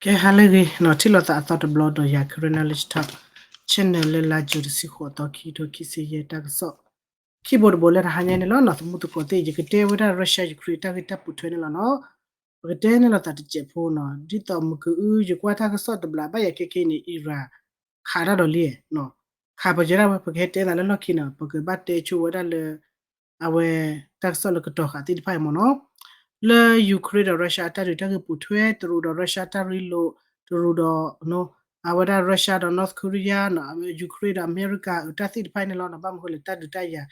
ကဲ ဟါလၢအဂ့ၤနီၤ, ထံၣ်လိာ်သးအသီတဘျီဒီးယၤ Karen Knowledge Talk channel လၢလါယူၤတဆံဃိးသီ ခံကထိခံဆံယဲၢ် တၢ်ကစီၣ်ခံဘိတဘိလၢတဟါညါန့ၣ်လီၤနီၤ. သမူသကိးသ့ၣ် ယကတဲဝဲဒၣ် Russia Ukraine တၢ်ဂ့ၢ်တၢ်ပိာ်ထွဲန့ၣ်လီၤနီၤ. ပကတဲန့ၣ်လိာ်သးတစဲးဖိနီၤ, ဒ်သိးမုၢ်ကအု ယကွၢ်တၢ်ကစီၣ်တဘျီဘၣ်ယၤခဲခဲအံၤန့ၣ် Iran ခးတၢ်ဒီးလံနီၤ, ခးပယဲဒၣ်ဝဲ ပကဟဲတဲသးလၢလီၢ်ခံနီၤ, ပကဘၣ်တဲဆိဝဲဒၣ်လၢ အဝဲတၢ်ကစီၣ်လၢကတီၤဃာ်သ့ၣ်တဖၣ်အံၤမ့ၢ်နီၤ. လၢ Ukraine ဒီး Russia အတၢ်ဒုးတၢ်ဂ့ၢ်ပိာ်ထွဲ တရူးဒီး Russia တၢ်ရ့လိာ်, တရူးဒီး အဝဲဒၣ် Russia ဒီး North Korea နီၤ, Ukraine ဒီးအမဲရကၤ အတၢ်သ့ၣ်တဖၣ်အံၤန့ၣ်လီၤနီၤ. ဘၣ်မနုၤဃိလဲၣ် တၢ်ဒုးတၢ်ယၤ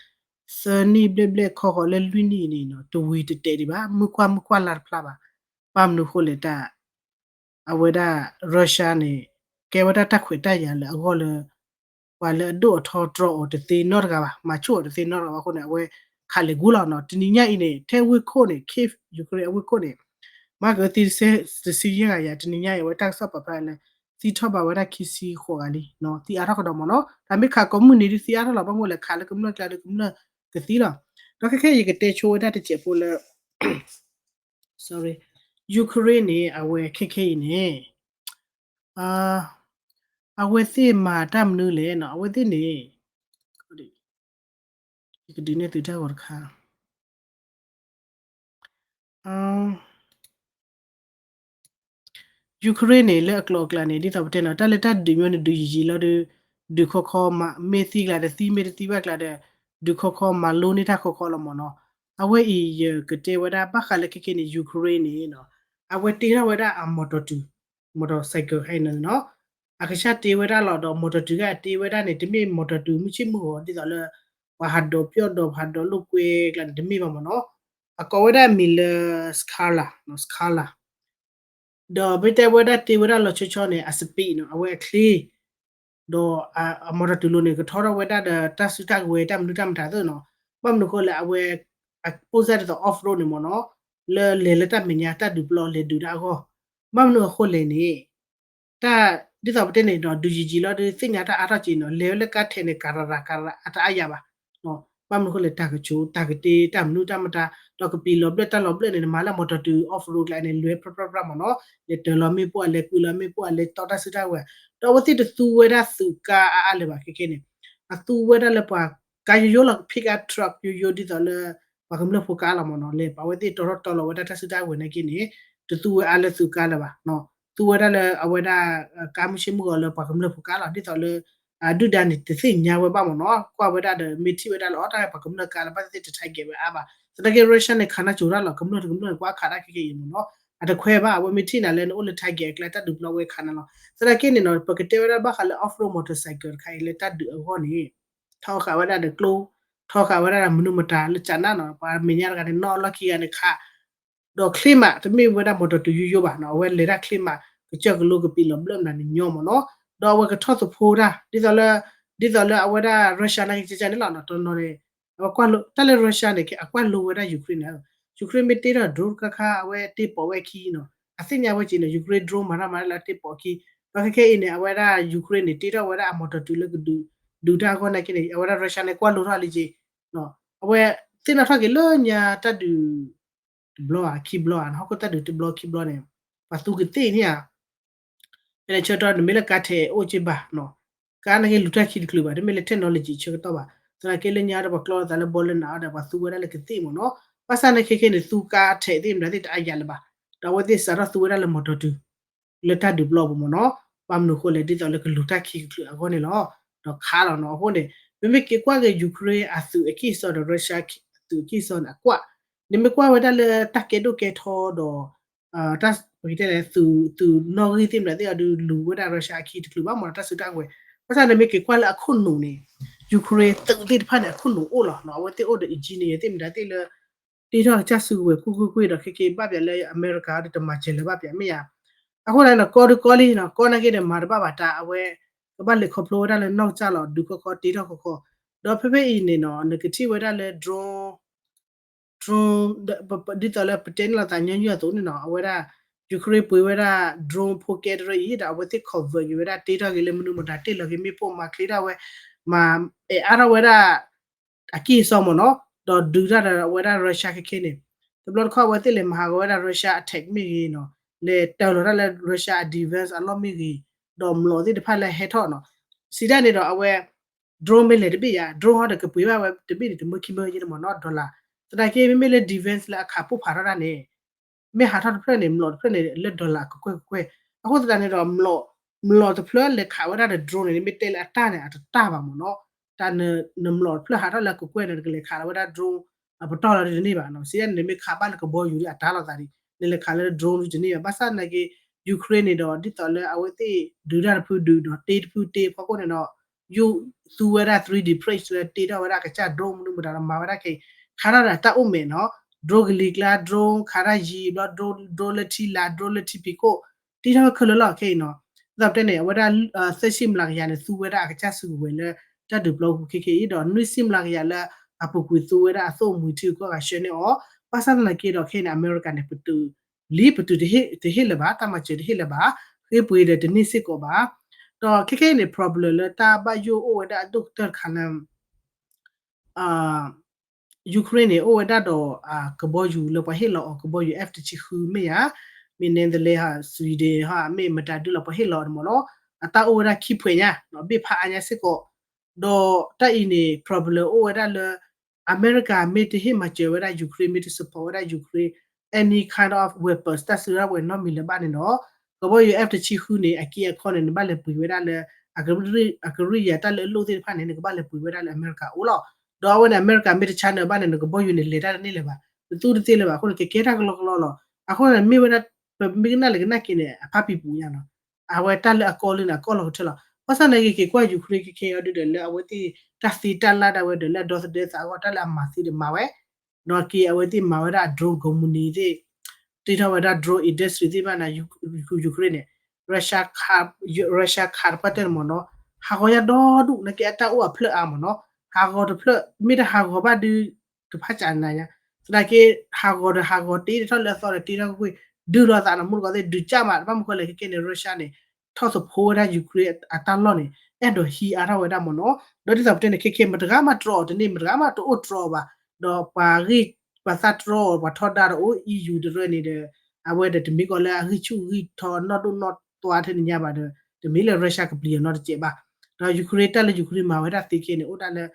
သၢနံၣ်ဘျဲၣ်ဘျဲၣ်ခီဃီလၢလွံၢ်နံၣ်အံၤန့ၣ်နီၤ တဝံၤတတဲာ်ဒံးဘၣ်, မုၢ်ကွၢ်မုၢ်ကွၢ်လါတဖျါဘၣ်. ဘၣ်မနုၤဃိလဲၣ် တၢ် အဝဲဒၣ် Russia န့ၣ် ကဲဝဲဒၣ်တၢ်ခွဲးတၢ်ယာ်လၢအဂီၢ်လၢ ပှၤလၢအဒိၣ်အထီတြီအီၤတသ့နီတဂၤဘၣ်, မၤဆူၣ်အီၤတသ့နီတဂၤဘၣ်အဃိန့ၣ် အဝဲခးလဲၤဂူၤလီၤနီၤ. တနံၤညါအံၤန့ၣ် ထဲဝ့ၢ်ခိၣ်န့ၣ် Kyiv Ukraine အဝ့ၢ်ခိၣ်န့ၣ် မၤကသံ တဆံယဲၢ်ဂၤယၤ တနံၤညါအံၤ အဝဲတၢ်ကစီၣ်ပာ်ဖျါလၢ သံထီၣ်ဘၣ်ဝဲဒၣ်ခံဆံဃိးဂၤလံနီၤ, သံအါထီၣ်ကဒီးမ့ၢ်နီၤ. တၢ်မ့ၢ်ခးကိးမုၢ်နံၤဒုးသံအါထီၣ်လီၤ, ဘၣ်မနုၤလဲၣ် ခးလၢကမျၢၢ်ကျါဒီးကမျၢၢ်ကသံလီၤ. ဒီးခဲခဲအံၤယကတဲဆိဝဲဒၣ်တစဲးဖိလၢ sorry, Ukraine န့ၣ် အဝဲခဲခဲအံၤန့ၣ် အဝဲသ့ၣ်မၤတၢ်မနုၤလဲၣ်နီၤ, အဝဲသ့ၣ်န့ၣ် ယကဒုးနဲၣ်သုတၢ်ဂီၤတခါ Ukraine န့ၣ် လၢအကျိၤအကျဲန့ၣ် ဒ်သိးပတဲနီၤ တၢ်လၢတၢ်ဒုးမ့ၢ်နဒုးယံာ်ယံာ်လီၤဒီး ဒုးခီခီမၤ မ့ၢ်သံကျါဒီးသံ မ့ၢ်တသံဘၣ်ကျါဒီး ဒုးခီခီမၤလိန့ၢ်တၢ်ခီခီလီၤမ့ၢ်နီၤ. အဝဲအံၤယကတဲဝဲဒၣ်ဘၣ်ဃးလၢခဲခဲန့ၣ် Ukraine န့ၣ်နီၤ အဝဲတ့ထီၣ်ဝဲဒၣ်အမော်တော်တို motorcycle ဟဲနီၤနီၤ အကစၢ်တ့ဝဲဒၣ်လီၤဒီး မော်တော်တို ကတ့ဝဲဒၣ်န့ၣ် တမ့ၢ်မော်တော်တို မုၢ်ဆ့ၣ်မုၢ်ဂီၤ ဒ်သိးလၢ ပှၤဟးဒိးပျီၣ်ဒီး ပှၤဟးဒိးလိာ်ကွဲကျါန့ၣ် တမ့ၢ်ဘၣ်မ့ၢ်နီၤ. အကိးဝဲဒၣ်မံၤလၢ Skalar နီၤ Skalar ဒီးမ့ၢ်တဲဝဲဒၣ်တ့ဝဲဒၣ်လီၤဆီဆီန့ၣ် အ speed နီၤ အဝဲအချ့ ဒီးအမော်တော်တိုလိၤန့ၣ် ကထီထီၣ်ဝဲဒၣ်ဒီးတၢ်စုတၢ်ကဝဲၤတၢ်မနုၤတၢ်မတၤသ့နီၤ. ဘၣ်မနုၤဃိလဲၣ် အဝဲ အပိၢ်စၢ်ဒ်သိး off road န့ၣ်မ့ၢ်နီၤ လၢလဲၤလၢတၢ်မဲာ်ညါတၢ်ဒုးပျီလဲၤဒုးတၢ်အဂီၢ်. ဘၣ်မနုၤအဃိလဲၣ်န့ၣ် တၢ် ဒ်သိးပတဲန့ၣ်ဒီး ဒုးယံာ်ယံာ်လီၤဒီး သ့ၣ်ညါတၢ်အါထီၣ်က့ၤနီၤ လဲၤဝဲလၢကါထဲးန့ၣ် ကရၤရၤကရၤအတအါယၤဘၣ် ဘၣ်မနုၤဃိလဲၣ် တၢ်ကဆိး တၢ်ကတ့ တၢ်မနုၤတၢ်မတၤ ဒီးကပံာ်လီၤဘျၢၣ်တၢ်လီၤဘျၢၣ်န့ၣ် နမၤလၢ မော်တော်တို off road ကျါန့ၣ် လဲၤပြၢပြၢပြၢမ့ၢ်နီၤ လဲၤတၢၤလီၤမ့ၣ်ပိၢ် အလဲၤကွံာ်လီၤမ့ၣ်ပိၢ် အလဲၤတီတၢ်စုတၢ်ဝဲၤ ဒီးအဝဲသ့ၣ်တသူဝဲဒၣ်သုးကါအါအါလၢၤဘၣ် ခဲခဲန့ၣ် အသူဝဲဒၣ်လၢပှၤကါယိယိလီၤ pickup truck ယိယိဒ်သိးလၢ ပှၤကမျၢၢ်ဖိကါလီၤမ့ၢ်နီၤ လဲၤပာ်ဝဲသ့ၣ်တီထီၣ်တီလီၤဝဲဒၣ်တၢ်စုတၢ်ဝဲၤနာ်က့န့ၣ် တသူဝဲအါလၢသုးကါလၢၤဘၣ် သူဝဲဒၣ်လၢအဝဲဒၣ် ကါမုၢ်ဆ့ၣ်မုၢ်ဂီၤလၢပှၤကမျၢၢ်ဖိကါလီၤ ဒ်သိးလၢ အဒုၣ်ဒါန့ၣ် တသ့ၣ်ညါဝဲဘၣ်မ့ၢ်နီၤ ကွၢ်ဝဲဒၣ်ဒီး မ့ၢ်ထံၣ်ဝဲဒၣ်လၢအီၤ တၢ်ပှၤကမျၢၢ်ကါလၢၤဘၣ်သ့ၣ်သ့ၣ် တ target ဝဲအါဘၣ် သနာ်က့ Russia န့ၣ် ခးနၢ်စိၤတၢ်လီၤ ကမျၢၢ်တကမျၢၢ်န့ၣ် ကွၢ်ခးတၢ်ခဲကဲအံၤမ့ၢ်နီၤ အတခွဲဘၣ် အဝဲမ့ၢ်ထံၣ်နၤလၢနအိၣ်လၢ target အကျါ တၢ်ဒုးပျီဝဲခးနၤလီၤ သနာ်က့န့ၣ်နီၤ ပကတဲဝဲဒၣ်ဘၣ်ဃးလၢ off road motorcycle တခါအံၤလၢတၢ်ဒုးအဂီၢ်န့ၣ် ထီဃာ်ဝဲဒၣ်ဒီးကျိ ထီဃာ်ဝဲဒၣ်ဒီးမနုၤမတၤလၢကနၣ်နီၤ ပှၤမဲာ်ညါတဂၤန့ၣ် နီၢ်လီၢ်ခံဂၤန့ၣ်ခး ဒီးချ့မး တမ့ၢ်ဝဲဒၣ် မော်တော်တို ယိယိဘၣ်နီၤ အဝဲလဲၤတၢ်ချ့မး ကစၢၢ်ကလိကပံာ်လီၤဘျၢၣ်မနုၤန့ၣ်ညီမ့ၢ်နီၤ ဒီးအဝဲကထီၣ်သဖှိတၢ် ဒ်သိးလၢ ဒ်သိးလၢအဝဲဒၣ် Russia နာ်က့န့ၣ်လီၤ တနီၤန့ၣ် အဝဲကွၢ်လိ တၢ်လၢ Russia န့ၣ် အကွၢ်လိဝဲဒၣ် Ukraine န့ၣ် Ukraine မ့ၢ်တ့ထီၣ် drone တခါခါ အဝဲတ့ပိာ်ဝဲအခံနီၤ အသ့ၣ်ညါဝဲက့ၤနီၤ Ukraine drone မၤတၢ်မၤတၢ်လၢတ့ပိာ်အခံ ဒီးခဲခဲအံၤန့ၣ် အဝဲဒၣ် Ukraine န့ၣ် တ့ထီၣ်ဝဲဒၣ်အ မော်တော်တို လၢကဒုး ဒုးတၢ်အဂီၢ်နာ်က့န့ၣ် အဝဲဒၣ် Russia န့ၣ် ကွၢ်လိထီၣ်လံက့ၤ အဝဲသ့ၣ်နီၣ်ထီၣ်က့ၤလၢညါတၢ်ဒုး တဘျီဧါ ခံဘျီဧါ ဟီၣ်ခိၣ်တၢ်ဒုးတဘျီခံဘျီန့ၣ် ပှၤသူကသ့ၣ်န့ၣ်ဧါ ဖဲန့ၣ်ဆၢကတီၢ် နမ့ၢ်လၢကါထဲးအိၣ်က့ဘၣ်နီၤ ကါနာ်က့လူၤတၢ်ခံတချုးဘၣ် တမ့ၢ်လၢ technology ဆၢကတီၢ်ဘၣ် သနာ်က့လၢညါဒီးပှၤကျီသးလၢဘီလၢနးအီၤဒီး ပှၤသူဝဲဒၣ်လၢကသ့ၣ်မ့ၢ်နီၤ ဘၣ်ဆၣ်နာ်က့ခဲခဲန့ၣ် သူကါထဲးသ့ၣ်မတၤသ့ၣ်တအါယၤလၢၤဘၣ် ဒီးအဝဲသ့ၣ်စးထီၣ်သူဝဲဒၣ်လၢ မော်တော်တို လၢတၢ်ဒုးပျီပူၤမ့ၢ်နီၤ ဘၣ်မနုၤအဃိလဲၣ် ဒ်သိးလၢကလူၤတၢ်ခံကချုးအဂီၢ်န့ၣ်လီၤ ဒီးခးလီၤနီၤ အဃိန့ၣ် မ့မ့ၢ်က့ၤကွၢ်က့ၤ Ukraine အသုးအကံၢ်အစီဒီး Russia အသုးအကံၢ်အစီန့ၣ် အကွၢ် နမ့ၢ်ကွၢ်ဝဲဒၣ်လၢတၢ်ကဲဒိၣ်ကဲထီဒီး တၢ်ပကတဲလဲၣ် သုးနီၣ်ဂံၢ်သ့ၣ်မတၤသ့ၣ်အီၤဒုးလူၤဝဲဒၣ် Russia အခံတချုးဘၣ်မ့ၢ်နီၤ တၢ်စုတၢ်ဝဲၤ ဘၣ်ဆၣ်နမ့ၢ်က့ၤကွၢ်လၢအခိၣ်နူာ်န့ၣ် Ukraine သုးသ့ၣ်တဖၣ်န့ၣ် အခိၣ်နူာ်အိၣ်လီၤနီၤ အဝဲသ့ၣ်အိၣ်ဒီး engineer သ့ၣ်မတၤသ့ၣ်လၢ တ့ထီၣ်ကစၢ်စုကဝဲၤကွ့ၢ်ကွ့ၢ်ကွ့ၢ်ဒီး ခဲက့ဘၣ်ပၠးလၢအမဲရကၤဒီးတမၤစၢၤလၢၤဘၣ်ပၠးမ့ၢ်ဧါ. အဃိန့ၣ် ကီဒုးကီလံနီၤ ကီနာ်က့ဒီးမၤတဘၣ်ဘၣ်တၢ် အဝဲ ကဘၣ်လဲၤခီဖျိဝဲဒၣ်လၢနီၢ်ကစၢ်လီၤ ဒုးခီခီတ့ထီၣ်ခီခီ ဒီးဖဲဖဲအံၤန့ၣ်နီၤ နကထံၣ်ဝဲဒၣ်လၢ drone drone ဒ်သိးလၢပတဲန့ၣ်လီၤသးညီနုၢ်အသိးန့ၣ်နီၤ အဝဲဒၣ် Ukraine ပှ့ၤဝဲဒၣ် drone ဖိကဲတရၢအံၤ ဒီးအဝဲသ့ၣ် convert က့ၤဝဲဒၣ် တ့ထီၣ်က့ၤလၢမနုၤမတၤ တ့ၢ်လီၤက့ၤမ့ၣ်ပိၢ် မၤချ့ထီၣ်ဝဲ မၤအဲၣ်အါထီၣ်ဝဲဒၣ် အကံၢ်အစီမ့ၢ်နီၤ ဒီးဒုးတၢ်ဒီးဝဲဒၣ် Russia ခဲခဲန့ၣ် တဘျီတခီၣ်အဝဲသ့ၣ်လဲၤမၤဟးဂီၤဝဲဒၣ် Russia attack မ့ၢ်ဂ့ၤနီၤ လဲၤတၢၤလီၤတၢ်လၢ Russia အ defense အလီၢ်မ့ၢ်ဂ့ၤ, ဒီးမျိာ်သ့ၣ်တဖၣ်လၢဟဲထီၣ်နီၤ, စံးဒၣ်န့ၣ်ဒီးအဝဲ drone မ့ၢ်လဲၤတဘ့ၣ်ယါ drone ဟီဒီးကပှ့ၤဘၣ်ဝဲတဘ့ၣ်န့ၣ် တမၢခံမၢယဲန့ၣ်မ့ၢ်နီၤ dollar, သနာ်က့မ့မ့ၢ်လၢ defense လၢအခးပိၢ်ဖးထီၣ်တၢ်န့ၣ် မ့ၢ်ဟးထီၣ်တဖျၢၣ်န့ၣ် မျိာ်တဖျၢၣ်န့ၣ် လၢ dollar ကကွဲၢ်ကကွဲၢ်, အဃိသတးန့ၣ်ဒီး မျိာ်တဖျၢၣ်လဲၤခးဝဲဒၣ်ဒီး drone န့ၣ် နမ့ၢ်တဲလၢအတၢ်န့ၣ် အတတၢ်ဘၣ်မ့ၢ်နီၤ, တၢ်နမျိာ်တဖျၢၣ်ဟးထီၣ်လၢကကွဲၢ်န့ၣ် နကလဲၤခးလီၤဝဲဒၣ် drone အပတီၢ်လီၤဒ်တန့ၢ်ဘၣ်နီၤ, စံးဒၣ်န့ၣ် နမ့ၢ်ခးဘၣ်လၢကဘီယူၤဒ်အတၢ်လီၤသးဒ် နလဲၤခးလၢ drone ဒ်တန့ၢ်ဘၣ်, ဘၣ်ဆၣ်သနာ်က့ Ukraine န့ၣ်ဒီး ဒ်သိးလၢအဝဲသ့ၣ်ဒုးတၢ်တဖုဒုးဒီးတ့တဖုတ့အဖီခိၣ်န့ၣ်ဒီး ယိၣ်သူဝဲဒၣ် three D bridge လၢတ့ထီၣ်ဝဲဒၣ်ကစၢ် drone မနုၤမတၤဒီးမၤဝဲဒၣ်ခဲအံၤ ခးထီၣ်ဒီးတၢ်အိၣ်မဲာ်နီၤ, drone ကလံၤကျါ drone ခးတၢ်ယံၤဘျီ drone လၢထံလာ် drone လၢထံဖံးခိၣ် တ့ထီၣ်ဝဲခဲလၢာ်လီၤခဲအံၤနီၤ, ဒ်သိးပတဲန့ၣ် အဝဲဒၣ် သၢဆံမျးကယၤန့ၣ် သူဝဲဒၣ်အကစၢ်စုကဝဲၤလၢ တၢ်ဒုးပျီပူၤခဲခဲအံၤဒီး နွံဆံမျးကယၤလၢ အပူၤကွံာ်သူဝဲဒၣ်အသိၣ်မှံၤထံဂုၤကီၢ်ဂၤဆှၢန့ၢ်အီၤ, ဘၣ်ဆၣ်သနာ်က့ဒီးခဲအံၤန့ၣ် အမဲရကၤန့ၣ် ပတုာ် လံပတုာ်တဟ့ၣ်လၢၤဘၣ်, တၢ်မၤစၢၤတဟ့ၣ်လၢၤဘၣ်, ဃ့ပှ့ၤဒီးတန့ၢ်စ့ၢ်ကီးဘၣ်, ဒီးခဲခဲအံၤန့ၣ် problem လၢတၢ်ဘၣ်ယိၣ်အိၣ်ဝဲဒၣ်အဒိၣ်ကတၢၢ်တခါလၢ Ukraine န့ၣ် အိၣ်ဝဲဒၣ်ဒီး ကဘီယူၤလၢပှၤဟ့ၣ်လီၤအီၤ ကဘီယူၤ F တဆံဃုမ့ၢ်ဧါ, မ့ၢ် Netherlands ဟီ Sweden ဟီ မ့ၢ်မတၤဒုလီၤ ပှၤဟ့ၣ်လီၤအီၤန့ၣ်မ့ၢ်နီၤ, အတၢ်အိၣ်ဝဲဒၣ်ခံဖှဲးညါ ဘ့ၣ်ဖးအါညါစ့ၢ်ကီး, ဒီးတၢ်အံၤန့ၣ် problem အိၣ်ဝဲဒၣ်လၢ အမဲရကၤမ့ၢ်တဟ့ၣ်မၤစၢၤဝဲဒၣ် Ukraine မ့ၢ်တ support ဝဲဒၣ် Ukraine any kind of weapons တၢ်စုရၢ်ဝဲနီတမံၤလၢၤဘၣ်န့ၣ်ဒီး ကဘီယူၤ F တဆံဃုန့ၣ် အက့အခီန့ၣ် နဘၣ်လဲၤပှ့ၤဝဲဒၣ်လၢ အကရံၣ်ယၤတၢ်လၢအလိၣ်သ့ၣ်တဖၣ်န့ၣ် နကဘၣ်လဲၤပှ့ၤဝဲဒၣ်လၢအမဲရကၤအအိၣ်လီၤ, ဒီးအဝဲန့ၣ် အမဲရကၤမ့ၢ်တဆါနၢၤဘၣ်န့ၣ် နကဘီယူၤန့ၣ် လဲၤတၢ်တန့ၢ်လၢၤဘၣ်, နသူတသ့လၢၤဘၣ်အဃိန့ၣ် ကကဲတၢ်ကလီကလီလီၤ, အဃိန့ၣ်မ့ၢ်ဝဲဒၣ် ပမ့ၢ်ကနၣ်လၢကနၣ်က့ၤန့ၣ် အဖါပံၤပူၤညါနီၤ, အဝဲတၢ်လၢအကီလၢန့ၣ် အကီလီၤကထၢလီၤ, ဘၣ်ဆၣ်သနာ်က့ က့ၤကွၢ် Ukraine ခဲခဲအံၤဒုဒီးလၢအဝဲသ့ၣ်တၢ်သ့တၢ်လၢ်ဒၣ်ဝဲဒီးလၢအဒီသဒၢသးအဂီၢ် တၢ်လၢအမၤသ့ဒီးမၤဝဲ ဒီးက့ၤအဝဲသ့ၣ်မၤဝဲဒၣ် drone company သ့ၣ်, တ့ထီၣ်ဝဲဒၣ် drone industry သ့ၣ်တဖၣ်န့ၣ် Ukraine န့ၣ် Russia ခးတပှၢ်တၢၢ်န့ၣ်မ့ၢ်နီၤ, ဟးဂီၤညါဒီဒူၣ် နာ်က့အတၢ်အိၣ်အဖျၢၣ်အါမ့ၢ်နီၤ, ဟးဂီၤတဖျၢၣ် မ့ၢ်တဟးဂီၤဘၣ်ဒု တဖၣ်ကနၤညါ, သနာ်က့ ဟးဂီၤဒီးဟးဂီၤ တ့ထီၣ်လၢအသီဒီးတ့ထီၣ်ကွ့ၢ်ကွ့ၢ်, ဒုးလိာ်သးနီၤ မုၢ်တကီၢ်သ့ၣ် ဒုးကၢ်မး ဘၣ်မနုၤဃိလဲၣ် ခဲခဲန့ၣ် Russia န့ၣ် ထီၣ်သဖှိဝဲဒၣ် Ukraine အတၢ်လီၢ်န့ၣ် အဲၣ်ဒိးဟံးအါထီၣ်ဝဲဒၣ်မ့ၢ်နီၤ, ဒီးဒ်သိးပတဲန့ၣ် ခဲခဲ မတဂၤမးတြီအီၤတန့ၢ် မတဂၤမးတအိၣ်တြီအီၤဘၣ်, ဒီးပှၤဂံၢ်ပှၤသၣ်တြီအီၤ ပှၤထီဒါဒီးအိၣ် E U တရၢန့ၣ်ဒီး အဝဲဒီးတမ့ၢ်ကီးလၢအဂံၢ်ဆူၣ်ဂံၢ်ထီနီၢ်ဒိၣ်နီၢ်တွါထဲန့ၣ်ညါဘၣ်ဒီး တမ့ၢ်လၢ Russia ကပျံၤအီၤနီတစဲးဘၣ်, ဒီး Ukraine တၢ်လၢ Ukraine မၤဝဲဒၣ်သ့ခဲန့ၣ် အိၣ်ဒၣ်လၢ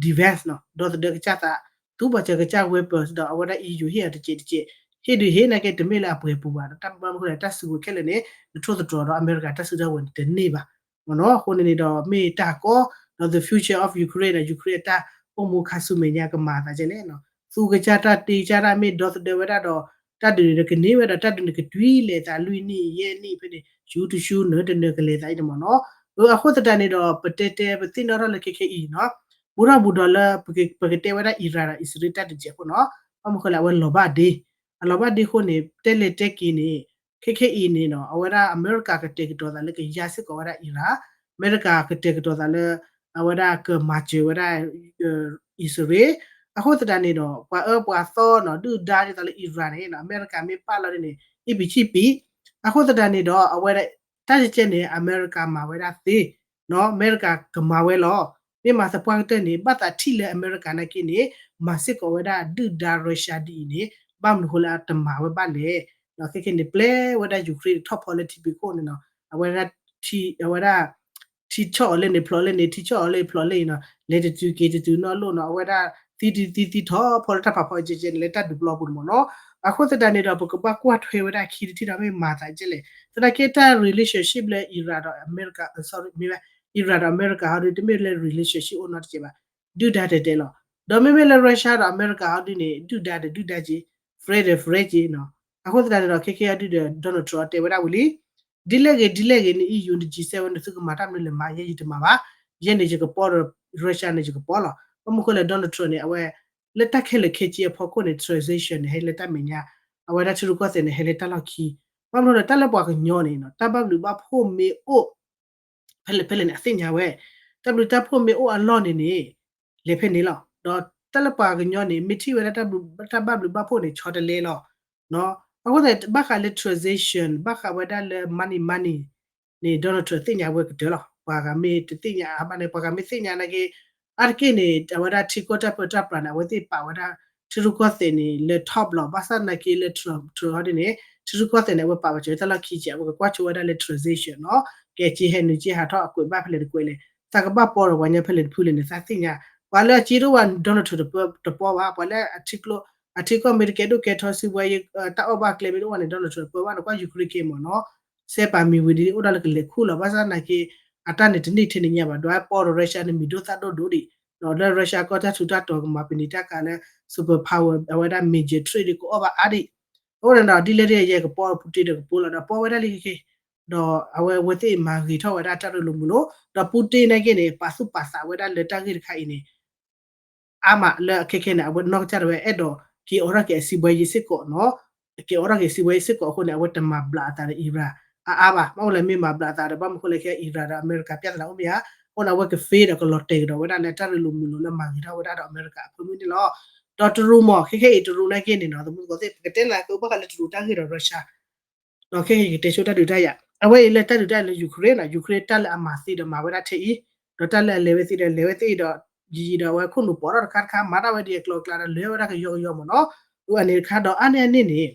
defense နီၤ ဒီသဒၢကစၢ်သး, သူပှၤစၢၤကစၢ် weapons ဒီးအဝဲဒၣ် E U ဟ့ၣ်အီၤတစဲးတစဲး, ဟ့ၣ်ဒုးဟ့ၣ်နာ်က့ တမ့ၢ်လၢအပှဲၤပူၤဘၣ်, ဒီးတၢ်ဘၣ်မနုၤဃိလဲၣ် တၢ်စုကဝဲၤခဲလၢာ်န့ၣ် နထိၣ်သတြီၤဒီးအမဲရကၤတၢ်စုကဝဲၤန့ၣ်တန့ၢ်ဘၣ်, မ့ၢ်နီၤ, အဃိန့ၣ်န့ၣ်ဒီး မ့ၢ်တၢ်ကီ, ဒီး the future of Ukraine ဒီး Ukraine အတၢ်အိၣ်မူခါဆူမဲာ်ညါကမၤအသးဒ်လဲၣ်နီၤ, သူကစၢ်တၢ်တ့ကစၢ်တၢ်မ့ၢ်ဒီသဒၢဝဲဒၣ်ဒီး တၢ်ဒုးန့ၣ်ဒီးကန့ၢ်ဝဲဒီး တၢ်ဒုးန့ၣ်ကတွံလဲၤသးလွံၢ်နံၣ်ယဲၢ်နံၣ်ဖဲန့ၣ် ဆူတဆူနၢၤတနၢၤကလဲၤသးအံၤန့ၣ်မ့ၢ်နီၤ, အဃိသတးန့ၣ်ဒီး ပတဲတဲပသ့ၣ်နီၣ်ထီၣ်လၢခဲခဲအံၤနီၤ, ဘူးထီၣ်ဘူးဒီးလၢ ပကတဲဝဲဒၣ် Iran ဒီးအံၣ်စရ့လးတၢ်တစဲးအဃိနီၤ, ဘၣ်မနုၤဃိလဲၣ် အဝဲလီၤဘၣ်ဒ့, အလီၤဘၣ်ဒ့အဃိန့ၣ် တဲလဲၤတဲက့ၤန့ၣ် ခဲခဲအံၤန့ၣ်နီၤ အဝဲဒၣ်အမဲရကၤကတဲာ်ကတီၤသးလၢကယါစ့ၢ်ကီးဝဲဒၣ် Iran, အမဲရကၤကတဲာ်ကတီၤသးလၢ အဝဲဒၣ်ကမၤစၢၤဝဲဒၣ် အံၣ်စရ့လး, အဃိသတးန့ၣ်ဒီး ပှၤအၢပှၤသီနီၤ ဒုၣ်ဒါဒ်သိးလၢ Iran န့ၣ်နီၤ အမဲရကၤမ့ၢ်ပာ်လီၤဒ်န့ၣ် အံၣ်ပံၤဆံၣ်ပံၤ, အဃိသတးန့ၣ်ဒီး အဝဲဒၣ် တၢ်ကဲကဲန့ၣ် အမဲရကၤမၤဝဲဒၣ်သ့, နီၤ အမဲရကၤကမၤဝဲလီၤ, မ့ၢ်မၤသပှၢ်ကတၢၢ်န့ၣ် ဘၣ်သးထံၣ်လၢအမဲရကၤနာ်က့န့ၣ် မၤစ့ၢ်ကီးဝဲဒၣ်ဒုၣ်ဒါ Russia ဒ်အံၤန့ၣ် ဘၣ်မနုၤဃိလၢအတမၤဝဲဘၣ်လဲၣ်, ဒီးခဲခဲန့ၣ် ပျဲဝဲဒၣ် Ukraine ထီၣ်ဖီလၢထံဖံးခိၣ်န့ၣ်နီၤ အဝဲဒၣ် အဝဲဒၣ် ထံဆီၣ်အီၤလၢန့ၣ် ဖျိးလၢန့ၣ် ထံဆီၣ်အီၤလၢဖျိးလၢအံၤနီၤ လဲၤတတုၤက့ၤတတုၤနီၢ်လိၣ်နီၤ အဝဲဒၣ် သံတသံသံထီၣ်ဖီလၢတၢ်ဖးဖီအကဲကဲန့ၣ် လၢတၢ်ဒုးပျီပူၤန့ၣ်မ့ၢ်နီၤ, အဃိသတးန့ၣ်ဒီး ပကဘၣ်ကွၢ်ထွဲဝဲဒၣ်ခံတထံၣ်ဒီး မ့ၢ်မၤသးကဲလဲၣ် သနာ်က့တၢ် relationship လၢ Iran ဒီးအမဲရကၤ sorry မ့ၢ်ဝဲ Iran ဒီးအမဲရကၤဟီဒု တမ့ၢ်လၢ relationship အိၣ်နီတစဲးဘၣ်, ဒုၣ်ဒါတဲာ်တဲာ်လီၤ, ဒီးမ့မ့ၢ်လၢ Russia ဒီးအမဲရကၤဟီဒုန့ၣ် ဒုၣ်ဒါဒီးဒုၣ်ဒါက့, friend ဒီး friend က့နီၤ, အဃိသတးန့ၣ်ဒီး ခဲခဲဟီဒုဒီး Donald Trump တဲဝဲဒၣ်ဝံၤလံ ဒ်လဲၣ်ဂ့ၤ ဒ်လဲၣ်ဂ့ၤန့ၣ် E U န့ၣ် G seven န့ၣ် သုကမၤတၢ်မနုၤလဲၣ်မၤ ယဲယတမၤဘၣ်, ယဲန့ၣ်ယကပီဒီး Russia န့ၣ်ယကပီလီၤ, ဘၣ်မနုၤဃိလဲၣ် Donald Trump န့ၣ် အဝဲ လၢတၢ်ခဲလၢာ်ခဲဆ့အဖီခိၣ်န့ၣ် transition န့ၣ် ဟဲလၢတၢ်မဲာ်ညါ, အဝဲဒၣ်ထံရူၢ်ကီၢ်သဲးန့ၣ် ဟဲလၢတၢ်လီၢ်ခံ, ဘၣ်မနုၤလဲၣ် တၢ်လၢပှၤကညီန့ၣ် တၢ်ဘၣ်ဘျုးဘၣ်ဖှိၣ်မ့ၢ်အိၣ် ဖဲလဲၣ်ဖဲလဲၣ်န့ၣ် အသ့ၣ်ညါဝဲ, တၢ်ဘျုးတၢ်ဖှိၣ်မ့ၢ်အိၣ်အလီၢ်န့ၣ်န့ၣ် လဲၤဖဲန့ၣ်လီၤ, ဒီးတၢ်လၢပှၤကညီန့ၣ် မ့ၢ်ထံၣ်ဝဲဒၣ်တၢ်ဘၣ်ဘျုးဘၣ်ဖှိၣ်န့ၣ် ဆီတလဲလီၤ, အဃိသတး ဘၣ်ဃးလၢ transition ဘၣ်ဃးဝဲဒၣ်လၢ money money န့ၣ် Donald Trump သ့ၣ်ညါဝဲကတၢၢ်လီၤ, ပှၤဂၤမ့ၢ်တသ့ၣ်ညါအါဘၣ်န့ၣ် ပှၤဂၤမ့ၢ်သ့ၣ်ညါနာ်က့, အါတက့ၢ်န့ၣ် အဝဲဒၣ်ထံကီၢ်တၢ်ပၢတၢ်ပြးန့ၣ် အဝဲသ့ၣ်ပာ်ဝဲဒၣ် ထံရူၢ်ကီၢ်သဲးန့ၣ် လၢ top လီၤ, ဘၣ်ဆၣ်နာ်က့လၢ Trump ဟီဒ်န့ၣ် ထံရူၢ်ကီၢ်သဲးန့ၣ် အဝဲပာ်ပာ်စၢၤတၢ်လီၢ်ခံကဲး အဝဲကကွၢ်ဆိဝဲဒၣ်လၢ transition နီၤ, ကဲက့ဟဲနုာ်က့ဟးထီၣ်အကွဲးဘၣ်ဖဲလဲၣ်တကွဲးလဲၣ် သးကဘၣ်ပီဒီးပှၤညီဖဲလဲၣ်တဖုလဲၣ်န့ၣ် သးသ့ၣ်ညါ, ပှၤလၢအက့တအိၣ်ဘၣ် Donald Trump တပီဘၣ်, ပှၤလၢအထံကီၢ်မ့ၢ်တကဲဒိၣ်ကဲထီ စံးဘှဲယ တၢ်အီၣ်ဘၣ်ကျဲမ့ၢ်တအိၣ်ဘၣ်န့ၣ် Donald Trump တပီဘၣ်န့ၣ် ကွၢ် Ukraine က့မ့ၢ်နီၤ, စဲပာ်မံၤဝံၤဒ်အိၣ်ဒီးလၢကလဲၤခူၣ်လီၤ ဘၣ်ဆၣ်သနာ်က့ အတၢ်န့ၣ်တန့ၢ်ထဲန့ၣ်ညါဘၣ်, ဒီးပီဒီး Russia န့ၣ်မံၤဒိၣ်သၣ်ဒိၣ်ဒိၣ်ဒံး, ဒီးလၢ Russia ကီၢ်တၢ်ထူးတၢ်တီၤကမၤပနံာ်တၢ်ကးလၢ super power အဝဲဒၣ် major trade ဒ်ကအီၣ်ဘၣ်အါဒံး, အဃိန့ၣ်ဒီး ဒ်လဲၣ်ဒ်လဲၣ်ယဲကပီ Putin ဒီးကပီလီၤ ဒီးပီဝဲဒၣ်လံခဲခဲ, ဒီးအဝဲအဝဲသ့ၣ်မၤဂ့ၤထီၣ်ဝဲဒၣ်တၢ်ရ့လိာ်မုာ်လိာ်, ဒီး Putin နာ်က့န့ၣ် ပာ်သူၣ်ပာ်သးဝဲဒၣ်လၢတၢ်ဂ့ၢ်တခါအံၤန့ၣ် အါမးလၢအခဲခဲန့ၣ် အဝဲနီၢ်ကစၢ်ဒၣ်ဝဲအဲၣ်ဒိးက့ၤအိးထီၣ်က့ၤအစံးဘှဲယ့စ့ၢ်ကီးနီၤ, က့ၤအိးထီၣ်က့ၤစံးဘှဲယ့စ့ၢ်ကီးအဃိန့ၣ် အဝဲတမၤဘျးအသးဒီး Iran အါအါဘၣ်, ဘၣ်မနုၤလဲၣ်မ့ၢ်မၤဘျးအသးဒီး ဘၣ်မနုၤဃိလဲၣ်ခဲ Iran ဒီးအမဲရကၤ ပြဿနာ အိၣ်မ့ၢ်ဧါ, အဃိန့ၣ် အဝဲက fail ဒီးကလီၤတဲာ်ကဒီးဝဲဒၣ်လၢတၢ်ရ့လိာ်မုာ်လိာ်လၢမၤဂ့ၤထီၣ်ဝဲဒၣ်ဒီးအမဲရကၤအဖၢမုၢ်န့ၣ်လီၤ. ဒီးတရူးမ့ၢ် ခဲခဲအံၤတရူးနာ်က့န့ၣ်နီၤ သမူသကိးသ့ၣ် ပကတဲလၢကအိၣ်ဘၣ်ဃးလၢတရူးတၢ်ဂ့ၢ်ဒီး Russia ဒီးခဲခဲအံၤကတဲဆိတၢ်ဒုးတၢ်ယၤ အဝဲအံၤလၢတၢ်ဒုးတၢ်ယၤလၢ Ukraine နီၤ Ukraine တၢ်လၢအမၤသ့ဒီးမၤဝဲဒၣ်ထဲအံၤ, ဒီးတၢ်လၢအလဲၤဝဲသ့ဒီးလဲၤဝဲသ့အံၤဒီး ယံာ်ယံာ်ဒီးအဝဲခိၣ်နူာ်ပိာ်ထီၣ်တခါတခါ မၤတၢ်ဝဲဒ်အကျိၤအကျဲဒီးလဲၤဝဲဒၣ်ကယီကယီမ့ၢ်နီၤ, အန့ၣ်တခါဒီးအါန့ၢ်အန့ၣ်န့ၣ်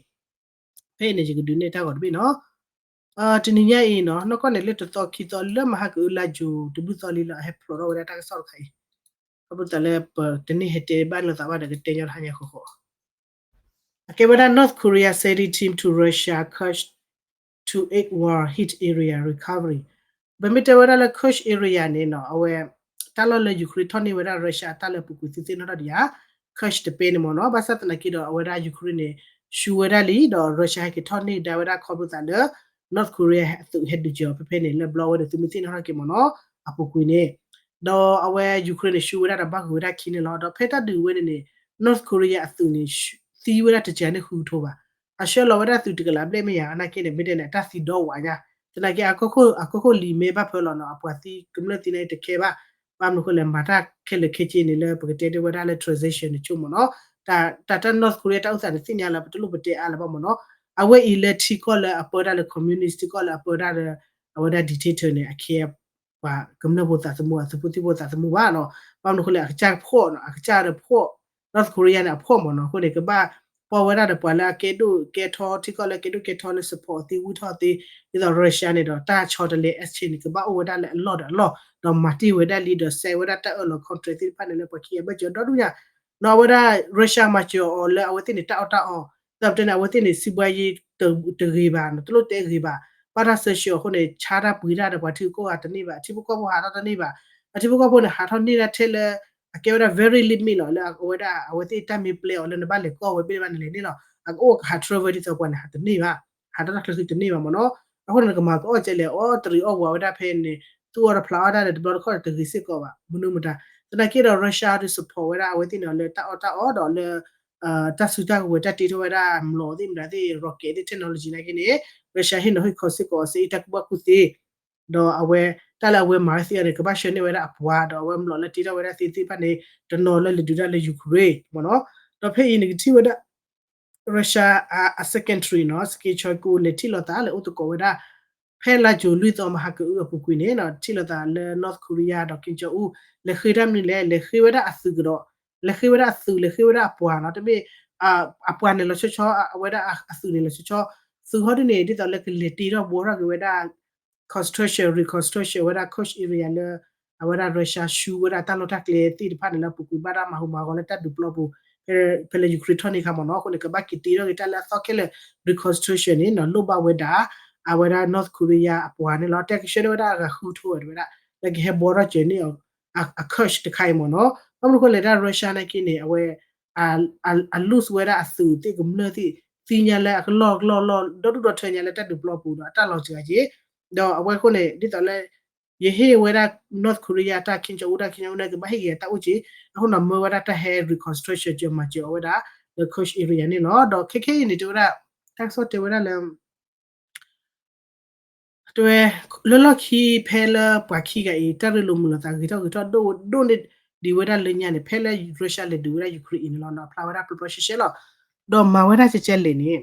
ဖဲအံၤန့ၣ် ယကဒုးနဲၣ်တၢ်ဂီၤတဘ့ၣ်နီၤ, တနံၤညါအံၤနီၤ နီၢ်ကီၢ်န့ၣ်လၢတသီခံသီလၢမဟါကအုလါယူၤတဘျုးသီလံလီၤ အဟဲဖျိးထီၣ်ဝဲဒၣ်တၢ်ကစီၣ်တခါအံၤ, ခီဖျိသးလၢပတန့ၢ်ဟဲတဲဘၣ်လိာ်သးဘၣ်ဒီးကတဲညီတဟါညါဃီဃီ အကဲဝဲဒၣ် North Korea sending team to Russia Kursk to aid war hit area recovery. ပမ့ၢ်တဲဝဲဒၣ်လၢ Kursk area န့ၣ်နီၤ အဝဲ တၢ်လီၢ်လၢ Ukraine ထီၣ်န့ၢ်ဝဲဒၣ် Russia အတၢ်လၢအပူၤကွံာ်သုသ့ၣ်နီၣ်ထီၣ်ဒံးဧါ, Kursk တပဲန့ၣ်မ့ၢ်နီၤ, ဘၣ်ဆၣ်သနာ်က့ဒီး အဝဲဒၣ် Ukraine န့ၣ် ရှုံးဝဲဒၣ်လံ ဒီး Russia ဟဲက့ၤထီၣ်န့ၢ်ကဒါဝဲဒၣ်ခီဖျိသးလၢ North Korea အသုးဟဲဒုးစၢၤအီၤဖဲဖဲန့ၣ် လၢဘျီဝဲဒီးသုမ့ၢ်သ့ၣ်နီၣ်ထီၣ်က့ၤမ့ၢ်နီၤ အပူၤကွံာ်န့ၣ် ဒီးအဝဲ Ukraine န့ၣ် ရှုံးဝဲဒၣ်ဒီးဘၣ်ဂုာ်ဝဲဒၣ်ခံန့ၣ်လီၤ. ဒီးဖဲတၢ်ဒုးဝဲန့ၣ်န့ၣ် North Korea အသုးန့ၣ် သံဝဲဒၣ်တစှၤန့ၣ်ဃုကထိဘၣ်. အဆှၢလီၤဝဲဒၣ်သုးတကလးဘျဲၣ်မ့ၢ်ယၤ အနာ်က့န့ၣ် မ့ၢ်တဲန့ၣ် အတၢ်သံဒီဝးညါ, သနာ်က့ အကီၢ်ခိၣ်လံာ်မ့ၢ်ဘၣ်ဖၢလီၤနီၤ အပှၤသံကမျၢၢ်သံန့ၣ်တခဲဘၣ်. ဘၣ်မနုၤဃိလဲၣ် မၤတၢ်ခဲလၢာ်ခဲဆ့န့ၣ်လၢပကတဲတ့ၢ်ဝဲဒၣ်လၢ transition န့ၣ်ဆိကမိၣ်နီၤ, တၢ်တၢ် North Korea တၢ်အိၣ်သးန့ၣ်သ့ၣ်ညါလၢပတလိၣ်ပတဲအါလၢၤဘၣ်မ့ၢ်နီၤ, အဝဲအံၤလၢထံကီၢ်လၢအပၢဒၣ်လၢ communist ထံကီၢ်လၢအပၢဒၣ်လၢ အဝဲဒၣ် dictator န့ၣ် အခ့ ပှၤကမျၢၢ်ဖိသးသမူ အသုးဖိသံၣ်ဖိသးသမူဘၣ်နီၤ, ဘၣ်မနုၤဃိလဲၣ် အကစၢ်ဖှီၣ်နီၤ အကစၢ်ဒီးဖှီၣ် North Korea န့ၣ် အဖှီၣ်မ့ၢ်နီၤ, အဃိန့ၣ် ကဘၣ်ပီၢ်ဝဲဒၣ်ဒီးပှၤလၢအကဲဒိၣ်ကဲထီ ထံကီၢ်လၢကဲဒိၣ်ကဲထီလၢ support သ့ဝံၢ်ထီၣ်သ့, ဒ်သိး Russia န့ၣ်ဒီး တၢ်ဆီတလဲ exchange န့ၣ် ကဘၣ်အိၣ်ဝဲဒၣ်လၢအလီၢ်ဒီးအလီၢ်, ဒီးမၤတ့ၢ်ဝဲဒၣ်လံ ဒီး sign ဝဲဒၣ်တၢ်အၢၣ်လီၤ contract သ့ၣ်တဖၣ်န့ၣ်လၢပှၤခံဂၤဘၢၣ်စၢၤဒီဒူၣ်ညါ, နီၤ အဝဲဒၣ် Russia မၤစၢၤအီၤလၢအဝဲသ့ၣ်န့ၣ် တၢ်အီၣ်တၢ်အီ, ဒီးပတဲန့ၣ် အဝဲသ့ၣ်န့ၣ် စံးဘှါယံၤ တဂ့ၤဘၣ်နီၤ တလိၣ်တဲဂ့ၤဘၣ်, ဘၣ်တၢ်ဆၢဆှၢအဃိန့ၣ် ဆါတၢ်ပှ့ၤတၢ်ဒီးပှၤထံဂုၤကီၢ်ဂၤ တန့ၢ်ဘၣ်, အထံဖိကီၢ်ဖိဟးထီၣ်တန့ၢ်ဘၣ်, အထံဖိကီၢ်ဖိန့ၣ် ဟးထီၣ်န့ၢ်ဒၣ်ထဲလၢ အကဲဝဲဒၣ် very limit လီၤ လၢအဝဲဒၣ် အဝဲသ့ၣ်တၢ်မ့ၢ်ပျဲအီၤလၢနဘၣ်လဲၤကီၢ်ဝဲဘ့ၣ်ဘၣ်န့ၣ်လဲၤန့ၣ်လီၤ, အကအိၣ်ကဟး travel ဒ်သိးပှၤန့ၣ်ဟးတန့ၢ်ဘၣ်, ဟးတၢ်တၢ်ချၢဃံတန့ၢ်ဘၣ်မ့ၢ်နီၤ, အဃိန့ၣ် နကမၤကအီၣ်ကဲလဲၣ် အီၣ်တရံးအီၣ်ဝးဝဲဒၣ်ဖဲန့ၣ် သူၣ်အီၣ်တဖျးအီၣ်တၢ်ဒီးတဘျီတခီၣ်တဂ့ၤစ့ၢ်ကီးဘၣ် မနုၤမတၤ, သနာ်က့ဒီး Russia ဒီး support ဝဲဒၣ်အဝဲသ့ၣ်န့ၣ်လၢတၢ်အီၣ်တၢ်အီဒီးလၢ တၢ်စုတၢ်ကဝဲၤ တၢ်တ့ထီၣ်ဝဲဒၣ် မျီၤသ့ၣ်မတၤသ့ၣ် rocket သ့ၣ် technology နာ်က့န့ၣ် Russia ဟ့ၣ်နီၤဟ့ၣ်ခီစ့ၢ်ကီးအီၤစ့အံၤ တၢ်ကူၣ်ဘၣ်ကူၣ်သ့, ဒီးအဝဲ တၢ်လၢအဝဲမၤဝဲသ့အီၤန့ၣ် ကဘၣ်ဆှၢန့ၢ်ဝဲဒၣ်အပှၤ ဒီးအဝဲမျီၤလၢတ့ထီၣ်ဝဲဒၣ်သ့သ့ၣ်တဖၣ်န့ၣ် တနီၤလၢလဲၤဒုးဒၣ်လၢ Ukraine မ့ၢ်နီၤ, ဒီးဖဲအံၤန့ၣ်ကထံၣ်ဝဲဒၣ် Russia အ secretary နီၤ Sergei Shoigu လဲၤထံၣ်လိာ်သး လဲၤအိၣ်သကိးဝဲဒၣ် ဖဲလါယူၤလွံၢ်သီမဟါကအုအပူၤကွံာ်န့ၣ် ထံၣ်လိာ်သးလၢ North Korea ဒီး Kim Jong Un လဲၤဃ့တၢ်မနုၤလဲၣ် လဲၤဃ့ဝဲဒၣ်အသုးကဒီး, လဲၤဃ့ဝဲဒၣ်အသုး လဲၤဃ့ဝဲဒၣ်အပှၤနီၤ တမ့ၢ် အပှၤန့ၣ်လီၤဆီဆီ အဝဲဒၣ်အသုးန့ၣ်လီၤဆီဆီ, သုးဟီဒ်န့ၣ် ဒ်သိးလၢကလဲၤတ့ထီၣ်ဘှီထီၣ်က့ၤဝဲဒၣ် construction reconstruction ဝဲဒၣ် Kursk area လၢ အဝဲဒၣ် Russia ရှုံးဝဲဒၣ်တၢ်လီၢ်တၢ်ကျဲသ့ၣ်တဖၣ်န့ၣ်လၢအပူၤကွံာ်ဘၣ်တၢ်မၤဟူးမၤဂီၤလၢတၢ်ဒုးပျီပူၤ ဖဲလၢ Ukraine ထီၣ်န့ၢ်အခါမ့ၢ်နီၤ, အဃိန့ၣ် ကဘၣ်က့ၤတ့ထီၣ်က့ၤတၢ်လၢအသီခဲလၢာ် reconstruction န့ၣ်နီၤ လိၣ်ဘၣ်ဝဲဒၣ် အဝဲဒၣ် North Korea အပှၤန့ၣ်လီၤ. တဲကဆှၢန့ၢ်ဝဲဒၣ်အဂၤဃုကထိဝဲတဝဲဒၣ် လၢကဟဲဘှီထီၣ်စၢၤန့ၢ်အီၤ အ Kursk တခါအံၤမ့ၢ်နီၤ. ဘၣ်မနုၤအဃိလဲၣ် တၢ် Russia နာ်က့န့ၣ် အဝဲ အ lose ဝဲဒၣ်အသုးသ့ၣ်ကမျၢၢ်သ့ၣ် သံညါလၢအကလီၢ်ကလီၢ်လီၢ် ဒီဒူၣ်ဒီထၢညါလၢတၢ်ဒုးပျီပူၤဒီးအတၢ်လီၤစှၤက့ၤ, ဒီးအဝဲအဃိန့ၣ် ဒ်သိးလၢ ယဟ့ၣ်ဝဲဒၣ် North Korea တၢ် Kim Jong Un တၢ် Kim Jong Un န့ၣ် ကဘၣ်ဟ့ၣ်က့ၤတၢ်အိၣ်က့ၤ, အဃိန့ၣ် မၢဝဲဒၣ်တၢ်ဟဲ reconstruction စၢၤမၤစၢၤအီၤဝဲဒၣ် လၢ Kursk area န့ၣ်လီၤ. ဒီးခဲခဲအံၤန့ၣ် တဲဝဲဒၣ် တၢ်ကစီၣ်တဲဝဲဒၣ်လၢ တဲဝဲ လၢလီၢ်ခံဖဲလၢပှၤခံဂၤအံၤ တၢ်ရ့လိာ်မုာ်လိာ်သးဂ့ၤထီၣ်ဂ့ၤထီၣ်ဒိၣ်ဒိၣ်န့ၢ်ဒံးဝဲဒၣ်လၢညါန့ၣ် ဖဲလၢ Russia လဲၤဒုးဝဲဒၣ် Ukraine အံၤန့ၣ်လီၤ. အဖျါဝဲဒၣ်ပျီပျီရှဲရှဲလီၤ. ဒီးမၤဝဲဒၣ်ကဲကဲလဲၣ်န့ၣ်